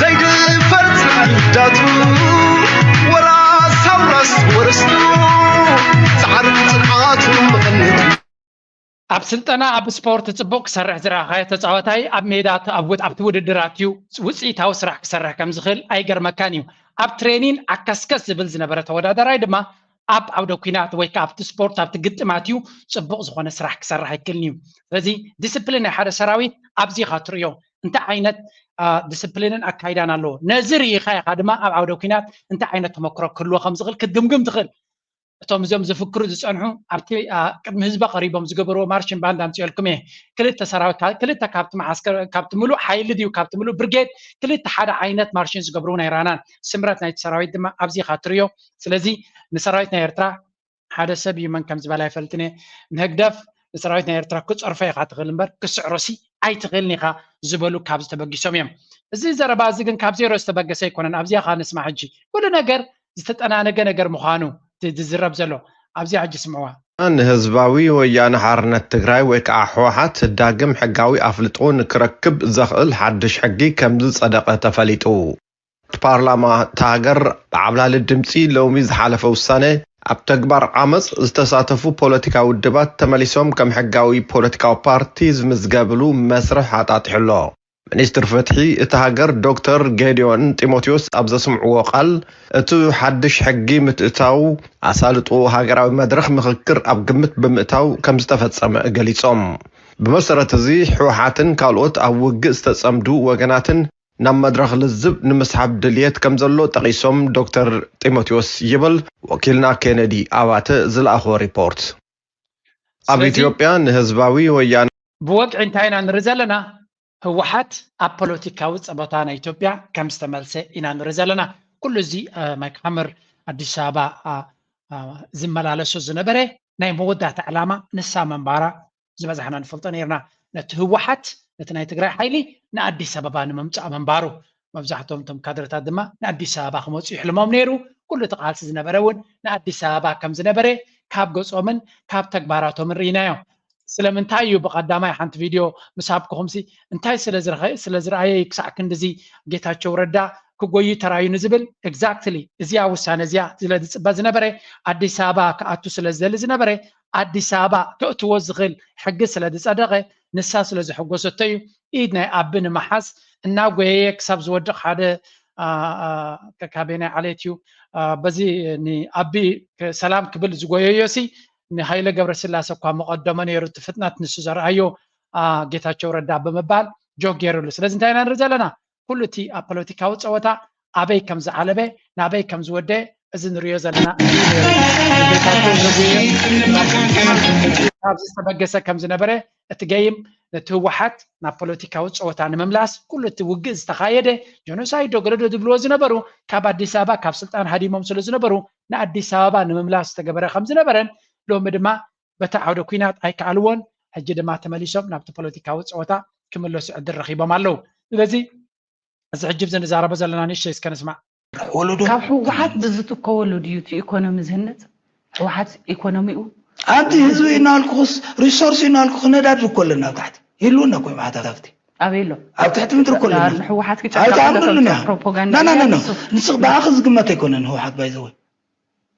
ዘይድፈር ጽምዳቱ ወላ ሳውራስ ወርስቱ ጻዕርን ጽንዓቱን መቐነቱ ኣብ ስልጠና ኣብ ስፖርት ጽቡቕ ክሰርሕ ዝረኣኻዮ ተጻዋታይ ኣብ ሜዳ ኣብቲ ውድድር ኣትዩ ውጽኢታዊ ስራሕ ክሰርሕ ከም ዝኽእል ኣይገርመካን እዩ። ኣብ ትሬኒን ዓከስከስ ዝብል ዝነበረ ተወዳዳራይ ድማ ኣብ ዓውደ ኲናት ወይ ከዓ ኣብቲ ስፖርት ኣብቲ ግጥም ኣትዩ ጽቡቕ ዝኾነ ስራሕ ክሰርሕ ኣይክእልን እዩ። ስለዚ ዲስፕሊን ናይ ሓደ ሰራዊት ኣብዚ ኢኻ ትርእዮ። እንታይ ዓይነት ዲስፕሊንን ኣካይዳን ኣለዎ? ነዚ ርኢኻ ኢኻ ድማ ኣብ ዓውደ ኲናት እንታይ ዓይነት ተመክሮ ክህልዎ ከም ዝኽእል ክትግምግም ትኽእል። እቶም እዚኦም ዝፍክሩ ዝፀንሑ ኣብቲ ቅድሚ ህዝቢ ቀሪቦም ዝገበርዎ ማርሽን ባንድ ኣምፅኦልኩም እየ። ክልተ ሰራዊት ክልተ ካብቲ መዓስከር ካብቲ ምሉእ ሓይሊ ድዩ ካብቲ ምሉእ ብርጌድ ክልተ ሓደ ዓይነት ማርሽን ዝገብሩ እውን ኣይረኣናን። ስምረት ናይቲ ሰራዊት ድማ ኣብዚ ኢኻ ትርእዮ። ስለዚ ንሰራዊት ናይ ኤርትራ ሓደ ሰብ እዩ መን ከም ዝበላ ኣይፈልጥን እየ። ንህግደፍ ንሰራዊት ናይ ኤርትራ ክፀርፎ ኢኻ ትኽእል እምበር ክስዕሮሲ ኣይትኽእልን ኢኻ ዝበሉ ካብዚ ተበጊሶም እዮም። እዚ ዘረባ እዚ ግን ካብ ዜሮ ዝተበገሰ ኣይኮነን። ኣብዚኣ ኸዓ ንስማዕ ሕጂ። ኩሉ ነገር ዝተጠናነገ ነገር ምዃኑ ዝዝረብ ዘሎ ኣብዚኣ ሕጂ ስምዕዋ። ንህዝባዊ ወያነ ሓርነት ትግራይ ወይ ከዓ ህወሓት ዳግም ሕጋዊ ኣፍልጦ ንክረክብ ዘኽእል ሓድሽ ሕጊ ከም ዝፀደቐ ተፈሊጡ። ፓርላማ እታ ሃገር ብዓብላሊ ድምፂ ሎሚ ዝሓለፈ ውሳነ ኣብ ተግባር ዓመፅ ዝተሳተፉ ፖለቲካዊ ውድባት ተመሊሶም ከም ሕጋዊ ፖለቲካዊ ፓርቲ ዝምዝገብሉ መስርሕ ኣጣጢሑ ኣሎ። ሚኒስትር ፍትሒ እታ ሃገር ዶክተር ጌዲዮን ጢሞቴዎስ ኣብ ዘስምዕዎ ቃል እቲ ሓድሽ ሕጊ ምትእታው ኣሳልጦ ሃገራዊ መድረኽ ምኽክር ኣብ ግምት ብምእታው ከም ዝተፈፀመ ገሊፆም። ብመሰረት እዚ ህወሓትን ካልኦት ኣብ ውግእ ዝተፀምዱ ወገናትን ናብ መድረኽ ልዝብ ንምስሓብ ድልየት ከም ዘሎ ጠቒሶም ዶክተር ጢሞቴዎስ ይበል ወኪልና ኬነዲ ኣባተ ዝለኣኾ ሪፖርት። ኣብ ኢትዮጵያ ንህዝባዊ ወያነ ብወግዒ እንታይ ኢና ንርኢ ዘለና? ህወሓት ኣብ ፖለቲካዊ ፀበታ ናይ ኢትዮጵያ ከም ዝተመልሰ ኢና ንርኢ ዘለና። ኩሉ እዚ ማይክ ሓመር ኣዲስ ኣበባ ዝመላለሶ ዝነበረ ናይ መወዳእታ ዕላማ ንሳ ምንባራ ዝበዛሕና ንፈልጦ ነይርና። ነቲ ህወሓት ነቲ ናይ ትግራይ ሓይሊ ንኣዲስ ኣበባ ንምምፃእ ምንባሩ መብዛሕትኦም እቶም ካድረታት ድማ ንኣዲስ ኣበባ ክመፁ ይሕልሞም ነይሩ። ኩሉ እቲ ቃልሲ ዝነበረ እውን ንኣዲስ ኣበባ ከም ዝነበረ ካብ ገፆምን ካብ ተግባራቶምን ርኢናዮ። ስለምንታይ እዩ ብቐዳማይ ሓንቲ ቪድዮ ምስ ሃብኩኹምሲ እንታይ ስለ ዝረኸ- ስለ ዝረኣየ እዩ ክሳዕ ክንድዚ ጌታቸው ረዳ ክጎዩ ተራዩ ንዝብል exactly እዚኣ ውሳነ እዚኣ ስለ ዝፅበ ዝነበረ ኣዲስ ኣበባ ክኣቱ ስለ ዝደሊ ዝነበረ ኣዲስ ኣበባ ከእትዎ ዝኽእል ሕጊ ስለ ዝፀደቐ ንሳ ስለ ዘሐጎሰቶ እዩ ኢድ ናይ ኣቢ ንምሓዝ እናጎየየ ክሳብ ዝወድቕ ሓደ ካቤናይ ዓሌት እዩ በዚ ንኣቢ ሰላም ክብል ዝጎየዮ ሲ ንሃይለ ገብረስላሰ እኳ መቐደሞ ነይሩ እቲ ፍጥነት ንሱ ዘርኣዮ ጌታቸው ረዳ ብምባል ጆክ ገይሩሉ ስለዚ እንታይ ኢና ንርኢ ዘለና ኩሉ እቲ ኣብ ፖለቲካዊ ፀወታ ኣበይ ከም ዝዓለበ ናበይ ከም ዝወደ እዚ ንሪኦ ዘለና ጌታቸው ዘጉየ ካብ ዝተበገሰ ከም ዝነበረ እቲ ገይም ነቲ ህወሓት ናብ ፖለቲካዊ ፀወታ ንምምላስ ኩሉ እቲ ውግእ ዝተኻየደ ጀኖሳይድ ዶ ገለዶ ዝብልዎ ዝነበሩ ካብ ኣዲስ ኣበባ ካብ ስልጣን ሃዲሞም ስለ ዝነበሩ ንኣዲስ ኣበባ ንምምላስ ዝተገበረ ከም ዝነበረን ሎሚ ድማ በቲ ዓውደ ኲናት ኣይከኣልዎን ሕጂ ድማ ተመሊሶም ናብቲ ፖለቲካዊ ፀወታ ክምለሱ ዕድል ረኺቦም ኣለዉ ስለዚ እዚ ሕጂ ብዚ ንዛረቦ ዘለና ንእሽተይ እስከ ንስማዕ። ወለዶ ካብ ህወሓት ብዝትከወሉ ድዩ እቲ ኢኮኖሚ ዝህነፅ? ህወሓት ኢኮኖሚኡ ኣብቲ ህዝቢ እናልኩስ ሪሶርስ እናልኩ ክነዳድ እኮ ኣለና ኣብ ታሕቲ ይህልውና እኮ እዮም ሓታፍቲ ኣበይ ኣሎ ኣብ ትሕቲ ምድሪ እኮ ኣለና ንህወሓት ክጨፍልቀሉ ኣይትኣምኑሉን እያ ፕሮፓጋንዳ ና ና ና ንስኽ ብኣኺ ዝግመት ኣይኮነን ህወሓት ባይዘወይ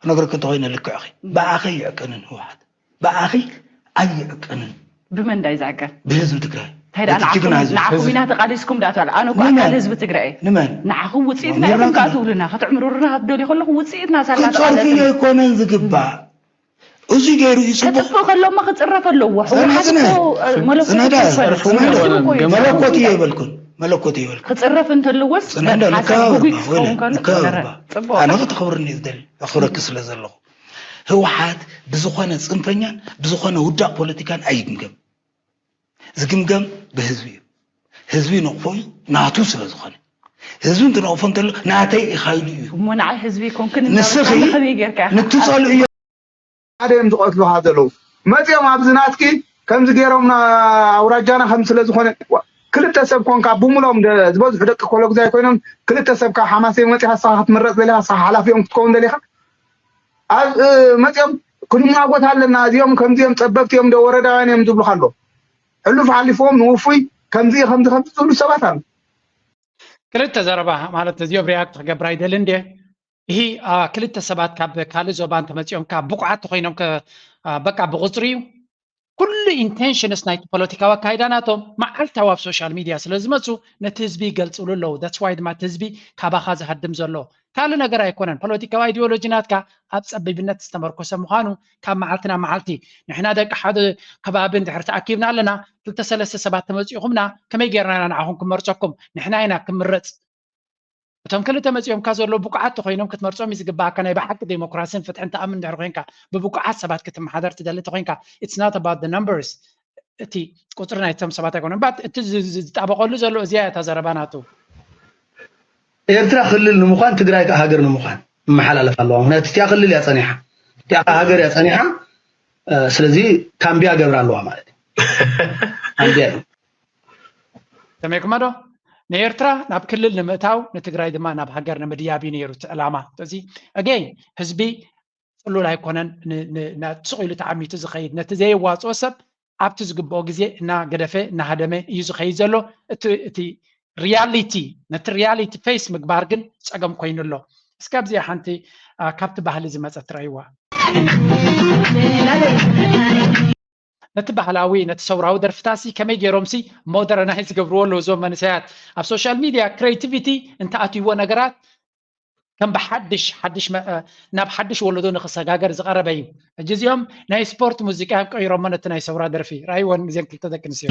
ክነግረኪ እንተኾይነ ልክዕኺ ብኣኺ ይዕቀንን ህወሓት ብኣኺ ኣይዕቀንን ብመን ዳይ ዝዕቀን ብህዝቢ ትግራይ እንታይ ደኣ ንዓኹም ጅግና ህዝቢ ንዓኹም ኢና ተቓሊስኩም ደኣ ትበል ኣነ እኮ ኣካል ህዝቢ ትግራይ እየ ንመን ንዓኹም ውፅኢትና ኢኹም ከኣ ትብሉና ክትዕምሩርና ክትደልዩ ከለኹም ውፅኢትና ሳላ ርሶርፊ ተቓለስና ዘይኮነን ዝግባእ እዚ ገይሩ እዩ ፅቡቅ ከጥፍእ ከሎ እማ ክፅረፍ ኣለዎ ህወሓት እኮ መለኮት እኮ ይኮይኑ መለኮት እየ ይበልኩን መለኮት ይበልኩን ክፅረፍ እንተለዎስ ፅንሕና ንከባበርባ ወይለ ንከባበርባ ኣነ ከተኽብርኒ እዩ ዝደሊ ኣኽብረኪ ስለ ዘለኹ ህወሓት ብዝኾነ ፅንፈኛን ብዝኾነ ውዳቕ ፖለቲካን ኣይግምገም ዝግምገም ብህዝቢ እዩ ህዝቢ ይነቕፎ እዩ ናቱ ስለ ዝኾነ ህዝቢ እንትነቕፎ እንተሎ ናተይ ኢኻ ኢሉ እዩ እሞ ንዓይ ህዝቢ ይኮንክን ንስኺ ንትፀልኡ እዮም ሓደ እዮም ዝቐትሉኻ ዘለዉ መፂኦም ኣብዚ ናትኪ ከምዚ ገይሮም ኣውራጃና ከም ስለ ዝኾነ ክልተ ሰብ ኮንካ ብሙሎም ዝበዝሑ ደቂ ኮሎግዛይ ኮይኖም ክልተ ሰብ ካብ ሓማሴን መፂኻ ንስኻ ክትምረፅ ደሊኻ ንስኻ ሓላፊኦም ክትከውን ደሊኻ ኣብ መፂኦም ክንማጎት ኣለና እዚኦም ከምዚኦም ፀበብቲ እዮም ዶ ወረዳውያን እዮም ዝብሉካ ኣሎ ሕሉፍ ሓሊፎም ንውፉይ ከምዚ ከምዚ ከምዚ ዝብሉ ሰባት ኣሎ ክልተ ዘረባ ማለት እዚኦም ሪያክት ክገብር ኣይደልን ድየ ይህ ክልተ ሰባት ካብ ካልእ ዞባ እንተመፂኦም ካብ ብቁዓት ተኮይኖም በቃ ብቁፅሪ እዩ ኩሉ ኢንቴንሽንስ ናይቲ ፖለቲካዊ ኣካይዳ ናቶም መዓልታዊ ኣብ ሶሻል ሚድያ ስለ ዝመፁ ነቲ ህዝቢ ይገልፅሉ ኣለዉ that's why ድማ እቲ ህዝቢ ካባኻ ዝሃድም ዘሎ ካልእ ነገር ኣይኮነን ፖለቲካዊ ኣይዲዮሎጂ ናትካ ኣብ ፀቢብነት ዝተመርኮሰ ምዃኑ ካብ መዓልቲ ናብ መዓልቲ ንሕና ደቂ ሓደ ከባቢ እንድሕር ተኣኪብና ኣለና ክልተ ሰለስተ ሰባት ተመፂእኹምና ከመይ ጌርና ኢና ንዓኹም ክመርፀኩም ንሕና ኢና ክምረፅ እቶም ክልተ መፂኦምካ ዘለዉ ብቁዓት ተኮይኖም ክትመርፆም እዩ ዝግባኣካ። ናይ ብሓቂ ዴሞክራሲን ፍትሕን ትኣምን እንድሕር ኮይንካ፣ ብብቁዓት ሰባት ክትመሓደር ትደሊ ተኮይንካ፣ it's not about the numbers፣ እቲ ቁፅሪ ናይቶም ሰባት ኣይኮነን። ባት እቲ ዝ- ዝ- ዝጣበቀሉ ዘሎ እዚኣ እያ እታ ዘረባ ናቱ። ኤርትራ ክልል ንምዃን ትግራይ ከዓ ሃገር ንምዃን መመሓላለፍ ኣለዋ። ምክንያቱ እቲኣ ክልል እያ ፀኒሓ፣ እቲኣ ከዓ ሃገር እያ ፀኒሓ። ስለዚ ካምቢያ ገብር ኣለዋ ማለት እዩ። ካምቢያ እዩ። ሰሚዕኩማ ዶ? ንኤርትራ ናብ ክልል ንምእታው ንትግራይ ድማ ናብ ሃገር ንምድያብ እዩ ነይሩ እቲ ዕላማ። ስለዚ again ህዝቢ ፅሉል ኣይኮነን። ስቕ ኢሉ ተዓሚቱ ዝኸይድ ነቲ ዘየዋፅኦ ሰብ ኣብቲ ዝግብኦ ግዜ እናገደፈ እናሃደመ እዩ ዝኸይድ ዘሎ። እቲ reality ነቲ reality face ምግባር ግን ፀገም ኮይኑ ኣሎ። እስኪ ኣብዚኣ ሓንቲ ካብቲ ባህሊ ዝመፀት ትረእይዋ። ነቲ ባህላዊ ነቲ ሰውራዊ ደርፍታሲ ከመይ ገይሮምሲ modernize ዝገብርዎ ኣለዉ እዞም መንእሰያት። ኣብ social media creativity እንተኣትይዎ ነገራት ከም ብሓድሽ ሓድሽ ናብ ሓድሽ ወለዶ ንክሰጋገር ዝቐረበ እዩ። ሕጂ እዚኦም ናይ ስፖርት ሙዚቃ እዮም ቀይሮሞ ነቲ ናይ ሰውራ ደርፊ። ራእይወን እዚን ክልተ ደቂ ኣንስትዮ።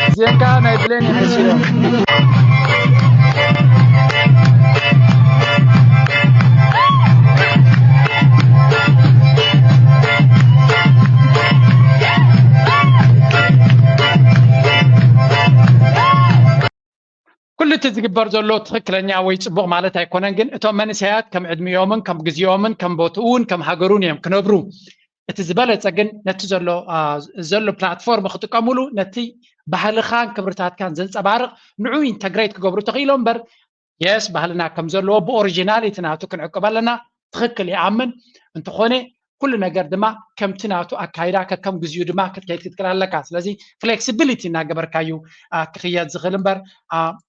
እዚአን ከዓ ናይ ብሌን እየን መሲለን። ኩሉ እቲ ዝግበር ዘሎ ትኽክለኛ ወይ ፅቡቕ ማለት ኣይኮነን፣ ግን እቶም መንእሰያት ከም ዕድሚኦምን ከም ግዜኦምን ከም ቦትኡን ከም ሃገሩን እዮም ክነብሩ። እቲ ዝበለፀ ግን ነቲ ዘሎ ዘሎ platform ክጥቀምሉ ነቲ ባህልኻን ክብርታትካን ዘንፀባርቕ ንዑ integrate ክገብሩ ተኽኢሎም እምበር yes ባህልና ከም ዘለዎ ብ originality ናቱ ክንዕቅብ ኣለና። ትኽክል ይኣምን እንተኾነ ኩሉ ነገር ድማ ከምቲ ናቱ ኣካይዳ ከከም ግዜኡ ድማ ክትከይድ ክትክእል ኣለካ። ስለዚ flexibility እናገበርካ እዩ ክኽየድ ዝኽእል እምበር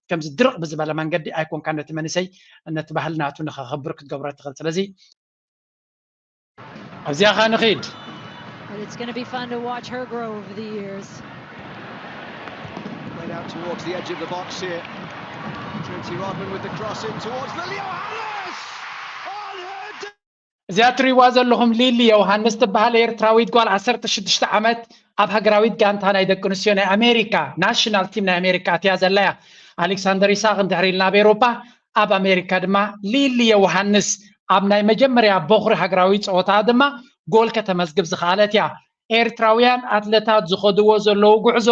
ከምዚ ድርቕ ብዝበለ መንገዲ ኣይኮንካ ነቲ መንእሰይ ነቲ ባህሊ ናቱ ንኸኸብር ክትገብሮ ትኽእል። ስለዚ ኣብዚኣ ኸ ንኺድ። But it's going to be fun to watch her grow over the years. Played out towards the edge of the box here. Trinity Rodman with the cross in towards Lilly Johannes! On her እዚኣ ትሪእዋ ዘለኹም ሊሊ ዮሃንስ ትበሃል ኤርትራዊት ጓል ዓሰርተ ሽዱሽተ ዓመት ኣብ ሃገራዊት ጋንታ ናይ ደቂ ኣንስትዮ ናይ ኣሜሪካ ናሽናል ቲም ናይ ኣሜሪካ ኣትያ ዘላ እያ። ኣሌክሳንደር ይስሐቅ እንድሕር ኢልና ኣብ ኤውሮጳ ኣብ ኣሜሪካ ድማ ሊሊ ዮሃንስ ኣብ ናይ መጀመርያ ቦኽሪ ሃገራዊ ፀወታ ድማ ጎል ከተመዝግብ ዝኸኣለት እያ። ኤርትራውያን ኣትለታት ዝኸድዎ ዘለዉ ጉዕዞ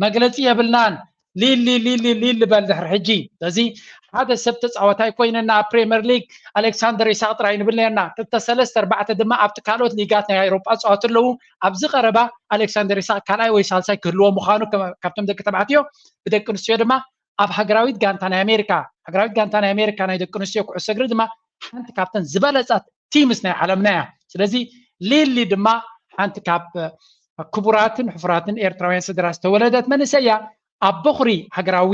መግለፂ የብልናን። ሊሊ ሊሊ ሊሊ በል ድሕሪ ሕጂ። ስለዚ ሓደ ሰብ ተፃዋታይ ኮይነና ኣብ ፕሪምየር ሊግ ኣሌክሳንደር ይስሐቅ ጥራይ ንብል ነርና። ክልተ ሰለስተ ኣርባዕተ ድማ ኣብቲ ካልኦት ሊጋት ናይ ኣውሮጳ ዝፃወቱ ኣለዉ። ኣብዚ ቀረባ ኣሌክሳንደር ይስሐቅ ካልኣይ ወይ ሳልሳይ ክህልዎ ምዃኑ ከ- ካብቶም ደቂ ተባዕትዮ ብደቂ ኣንስትዮ ድማ ኣብ ሃገራዊት ጋንታ ናይ ኣሜሪካ ሃገራዊት ጋንታ ናይ ኣሜሪካ ናይ ደቂ ኣንስትዮ ኩዕሶ እግሪ ድማ ሓንቲ ካብተን ዝበለፃት ቲምስ ናይ ዓለምና እያ። ስለዚ ሊሊ ድማ ሓንቲ ካብ ክቡራትን ሕፉራትን ኤርትራውያን ስድራ ዝተወለደት መንእሰይ እያ። ኣብ በኹሪ ሃገራዊ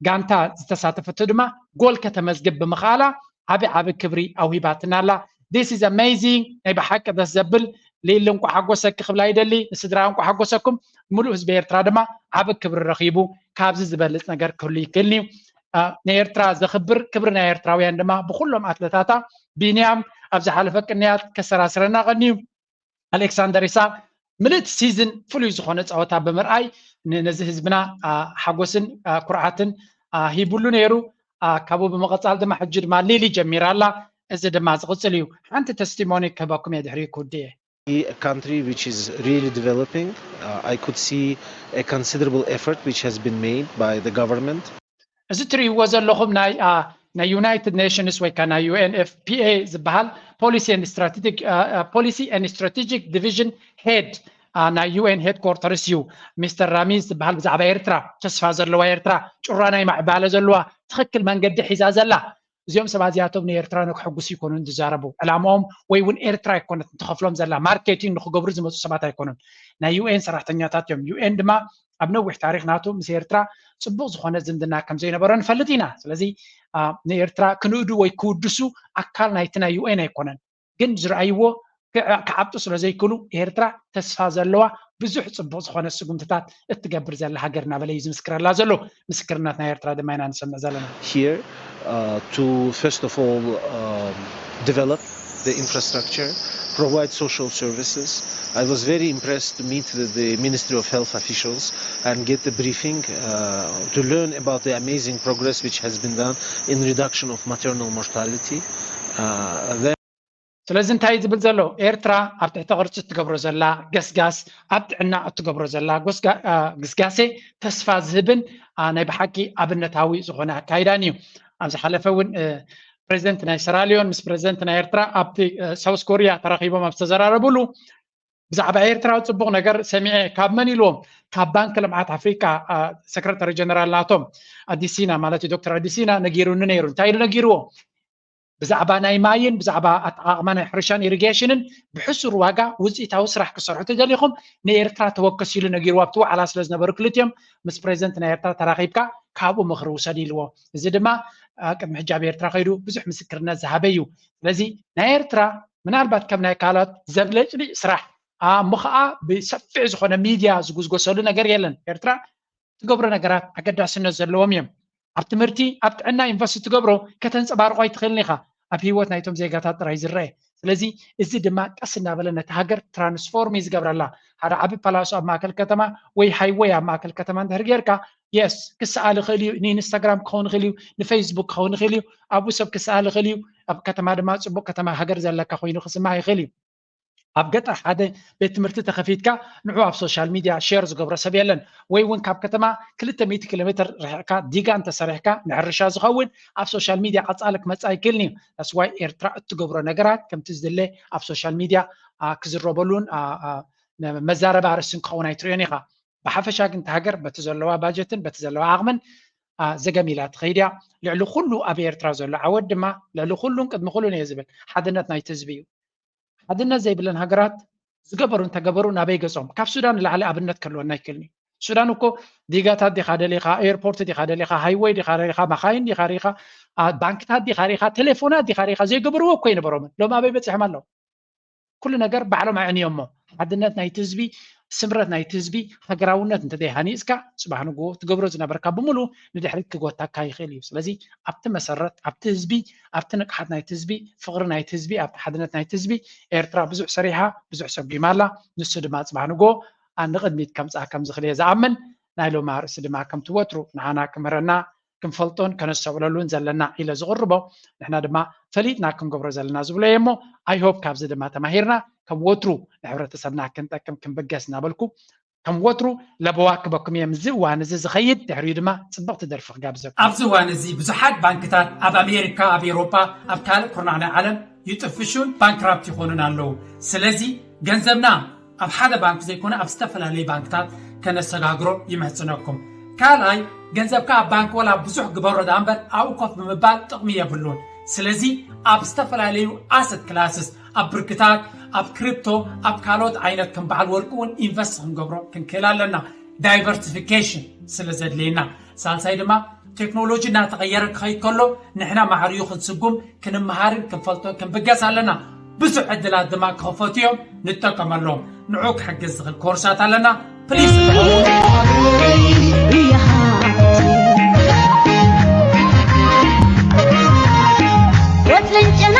ጋንታ ዝተሳተፈቶ ድማ ጎል ከተመዝግብ ብምኽኣላ ዓቢ ዓቢ ክብሪ ኣውሂባትና ኣላ። This is amazing። ናይ ብሓቂ ደስ ዘብል። ሊሊ እንቋዕ ሓጎሰኪ ክብላ ይደሊ። ንስድራ እንቋዕ ሓጎሰኩም። ምሉእ ህዝቢ ኤርትራ ድማ ዓቢ ክብሪ ረኺቡ። ካብዚ ዝበልጽ ነገር ክህሉ ይክእልኒ እዩ። ንኤርትራ ዘኽብር ክብሪ ናይ ኤርትራውያን ድማ ብኹሎም ኣትለታታ። ቢንያም ኣብ ዝሓለፈ ቅንያት ከሰራስረና ቀንዩ። ኣሌክሳንደር ኢሳቅ ምልእቲ ሲዝን ፍሉይ ዝኾነ ጸወታ ብምርኣይ ነዚ ህዝብና ሓጎስን ኩርዓትን ሂቡሉ ነይሩ። ካብኡ ብምቕጻል ድማ ሕጂ ድማ ሊሊ ጀሚራ ኣላ። እዚ ድማ ዝቕጽል እዩ። ሓንቲ ተስቲሞኒ ክህበኩም እየ ድሕሪኡ ክውድእ እየ። A country which is really developing, uh, I could see a considerable effort which has been made by the government. እዚ ትርእይዎ ዘለኹም ናይ ናይ ዩናይትድ ኔሽንስ ወይ ከዓ ናይ ዩ ኤን ኤፍ ፒ ኤ ዝበሃል policy and strategic policy and strategic division head ናይ ዩ ኤን headquarters እዩ። ሚስተር ራሚዝ ዝበሃል ብዛዕባ ኤርትራ ተስፋ ዘለዋ ኤርትራ ጩራ ናይ ማዕባለ ዘለዋ ትኽክል መንገዲ ሒዛ ዘላ እዚኦም ሰባት እዚኣቶም ንኤርትራ ንክሕጉሱ ይኮኑን ዝዛረቡ ዕላማኦም ወይ እውን ኤርትራ ኣይኮነት ንትኸፍሎም ዘላ ማርኬቲንግ ንክገብሩ ዝመፁ ሰባት ኣይኮኑን። ናይ ዩ ኤን ሰራሕተኛታት እዮም። ዩ ኤን ድማ ኣብ ነዊሕ ታሪኽ ናቱ ምስ ኤርትራ ጽቡቕ ዝኾነ ዝምድና ከም ዘይነበሮ ንፈልጥ ኢና። ስለዚ ንኤርትራ ክንእዱ ወይ ክውድሱ ኣካል ናይቲ ናይ ዩ ኤን ኣይኮነን። ግን ዝረኣይዎ ክዓብጡ ስለ ዘይክእሉ ኤርትራ ተስፋ ዘለዋ ብዙሕ ጽቡቕ ዝኾነ ስጉምትታት እትገብር ዘላ ሃገር እናበለ እዩ ዝምስክረላ ዘሎ። ምስክርነት ናይ ኤርትራ ድማ ኢና ንሰምዕ ዘለና። Here to first of all develop the infrastructure, provide social services. I was very impressed to meet with the Ministry of Health officials and get a briefing to learn about the amazing progress which has been done in reduction of maternal mortality. ስለዚ እንታይ ዝብል ዘሎ? ኤርትራ ኣብ ትሕተ ቅርጺ እትገብሮ ዘላ ገስጋስ፣ ኣብ ጥዕና እትገብሮ ዘላ ግስጋሴ ተስፋ ዝህብን ናይ ብሓቂ ኣብነታዊ ዝኾነ ኣካይዳን እዩ። ኣብ ዝሓለፈ እውን ፕሬዚደንት ናይ ሰራሊዮን ምስ ፕሬዚደንት ናይ ኤርትራ ኣብቲ ሳውስ ኮሪያ ተራኺቦም ኣብ ዝተዘራረብሉ ብዛዕባ ኤርትራ ጽቡቕ ነገር ሰሚዐ። ካብ መን ኢልዎም? ካብ ባንክ ልምዓት ኣፍሪቃ ሰክረታሪ ጀነራል ናቶም ኣዲሲና ማለት እዩ፣ ዶክተር ኣዲሲና ነጊሩኒ ነይሩ። እንታይ ኢሉ ነጊርዎ? ብዛዕባ ናይ ማይን ብዛዕባ ኣጠቓቕማ ናይ ሕርሻን ኢሪጌሽንን ብሕሱር ዋጋ ውፅኢታዊ ስራሕ ክሰርሑ ተደሊኹም ንኤርትራ ተወከሱ ኢሉ ነጊርዎ። ኣብቲ ዋዕላ ስለ ዝነበሩ ክልቲኦም ምስ ፕሬዚደንት ናይ ኤርትራ ተራኺብካ ካብኡ ምኽሪ ውሰድ ኢልዎ። እዚ ድማ ቅድሚ ሕጂ ኣብ ኤርትራ ከይዱ ብዙሕ ምስክርነት ዝሃበ እዩ። ስለዚ ናይ ኤርትራ ምናልባት ከም ናይ ካልኦት ዘብለጭልጭ ስራሕ እሞ ከዓ ብሰፊሕ ዝኾነ ሚድያ ዝጉዝጎሰሉ ነገር የለን። ኤርትራ ትገብሮ ነገራት ኣገዳስነት ዘለዎም እዮም። ኣብ ትምህርቲ፣ ኣብ ጥዕና ኢንቨስት ትገብሮ ከተንፀባርቆ ኣይትኽእልን ኢኻ። ኣብ ህይወት ናይቶም ዜጋታት ጥራይ ዝረአ። ስለዚ እዚ ድማ ቀስ እናበለ ነቲ ሃገር ትራንስፎርም እዩ ዝገብረላ። ሓደ ዓቢ ፓላሶ ኣብ ማእከል ከተማ ወይ ሃይወይ ኣብ ማእከል ከተማ እንድሕር ጌርካ የስ ክሰኣል ይኽእል እዩ፣ ንኢንስታግራም ክኸውን ይኽእል እዩ፣ ንፌስቡክ ክኸውን ይኽእል እዩ። ኣብኡ ሰብ ክሰኣል ይኽእል እዩ። ኣብ ከተማ ድማ ጽቡቕ ከተማ ሃገር ዘለካ ኮይኑ ክስማዕ ይኽእል እዩ። ኣብ ገጠር ሓደ ቤት ትምህርቲ ተኸፊትካ ንዑ ኣብ ሶሻል ሚድያ ሼር ዝገብሮ ሰብ የለን። ወይ እውን ካብ ከተማ ክልተ ሚእቲ ኪሎ ሜትር ርሕቕካ ዲጋ እንተሰሪሕካ ንሕርሻ ዝኸውን ኣብ ሶሻል ሚድያ ቀጻሊ ክመጽእ ኣይክእልን እዩ። ዳስ ዋይ ኤርትራ እትገብሮ ነገራት ከምቲ ዝድለ ኣብ ሶሻል ሚድያ ክዝረበሉን መዛረቢ ኣርእስትን ክኸውን ኣይትርእዮን ኢኻ። ብሓፈሻ ግን እታ ሃገር በቲ ዘለዋ ባጀትን በቲ ዘለዋ ዓቕምን ዘገም ኢላ ትኸይድ እያ። ልዕሊ ኩሉ ኣብ ኤርትራ ዘሎ ዓወት ድማ ልዕሊ ኩሉን ቅድሚ ኩሉን እየ ዝብል ሓድነት ናይቲ ህዝቢ እዩ። ሓድነት ዘይብለን ሃገራት ዝገበሩ እንተገበሩ ናበይ ገጾም? ካብ ሱዳን ንላዕሊ ኣብነት ክህልወና ኣይክእልን እዩ። ሱዳን እኮ ዲጋታት ዲኻ ደሊኻ፣ ኤርፖርት ዲኻ ደሊኻ፣ ሃይወይ ዲኻ ሪኻ፣ መኻይን ዲኻ ሪኻ፣ ባንክታት ዲኻ ሪኻ፣ ቴሌፎናት ዲኻ ሪኻ ዘይገበርዎ እኮ ኣይነበሮምን። ሎም ኣበይ በጺሖም ኣለዉ? ኩሉ ነገር ባዕሎም ኣዕንዮሞ። ሓድነት ናይቲ ህዝቢ፣ ስምረት ናይቲ ህዝቢ፣ ሃገራውነት እንተዘይሃኒፅካ ፅባሕ ንግሆ ትገብሮ ዝነበርካ ብምሉ ንድሕሪት ክጎታካ ይኽእል እዩ። ስለዚ ኣብቲ መሰረት፣ ኣብቲ ህዝቢ፣ ኣብቲ ንቕሓት ናይቲ ህዝቢ፣ ፍቕሪ ናይቲ ህዝቢ፣ ኣብቲ ሓድነት ናይቲ ህዝቢ ኤርትራ ብዙሕ ሰሪሓ፣ ብዙሕ ሰጒማ ኣላ። ንሱ ድማ ፅባሕ ንግሆ ንቕድሚት ከምፅኣ ከም ዝኽእል እየ ዝኣምን። ናይ ሎሚ ኣርእስቲ ድማ ከምቲ ወትሩ ንዓና ክምህረና ክንፈልጦን ከነስተውዕለሉን ዘለና ኢለ ዝቕርቦ ንሕና ድማ ፈሊጥና ክንገብሮ ዘለና ዝብሎ እየ እሞ I hope ካብዚ ድማ ተማሂርና ከም ወትሩ ንሕብረተሰብና ክንጠቅም ክንብገስ እናበልኩ ከም ወትሩ ለበዋ ክበኩም እየ። ምዚ እዋን እዚ ዝኸይድ ድሕሪኡ ድማ ፅብቕቲ ደርፊ ክጋብዘኩም። ኣብዚ እዋን እዚ ብዙሓት ባንክታት ኣብ ኣሜሪካ፣ ኣብ ኤውሮጳ፣ ኣብ ካልእ ኩርናዕ ናይ ዓለም ይጥፍሹን ባንክራፕት ይኾኑን ኣለዉ። ስለዚ ገንዘብና ኣብ ሓደ ባንክ ዘይኮነ ኣብ ዝተፈላለዩ ባንክታት ከነሰጋግሮ ይምሕጽነኩም። ካልኣይ ገንዘብካ ኣብ ባንክ ወላ ብዙሕ ግበሮ ደኣ እምበር ኣብኡ ኮፍ ብምባል ጥቕሚ የብሉን። ስለዚ ኣብ ዝተፈላለዩ ኣሰት ክላስስ ኣብ ብርክታት ኣብ ክሪፕቶ ኣብ ካልኦት ዓይነት ከም በዓል ወርቂ እውን ኢንቨስት ክንገብሮ ክንክእል ኣለና። ዳይቨርሲፊኬሽን ስለ ዘድልየና። ሳልሳይ ድማ ቴክኖሎጂ እናተቐየረ ክኸይድ ከሎ ንሕና ማዕሪኡ ክንስጉም ክንመሃርን ክንፈልጦን ክንብገስ ኣለና። ብዙሕ ዕድላት ድማ ክኸፈቱ እዮም፣ ንጠቀመሎም። ንዑ ክሕግዝ ዝኽእል ኮርሳት ኣለና። ፕሊስ ወትልንጭና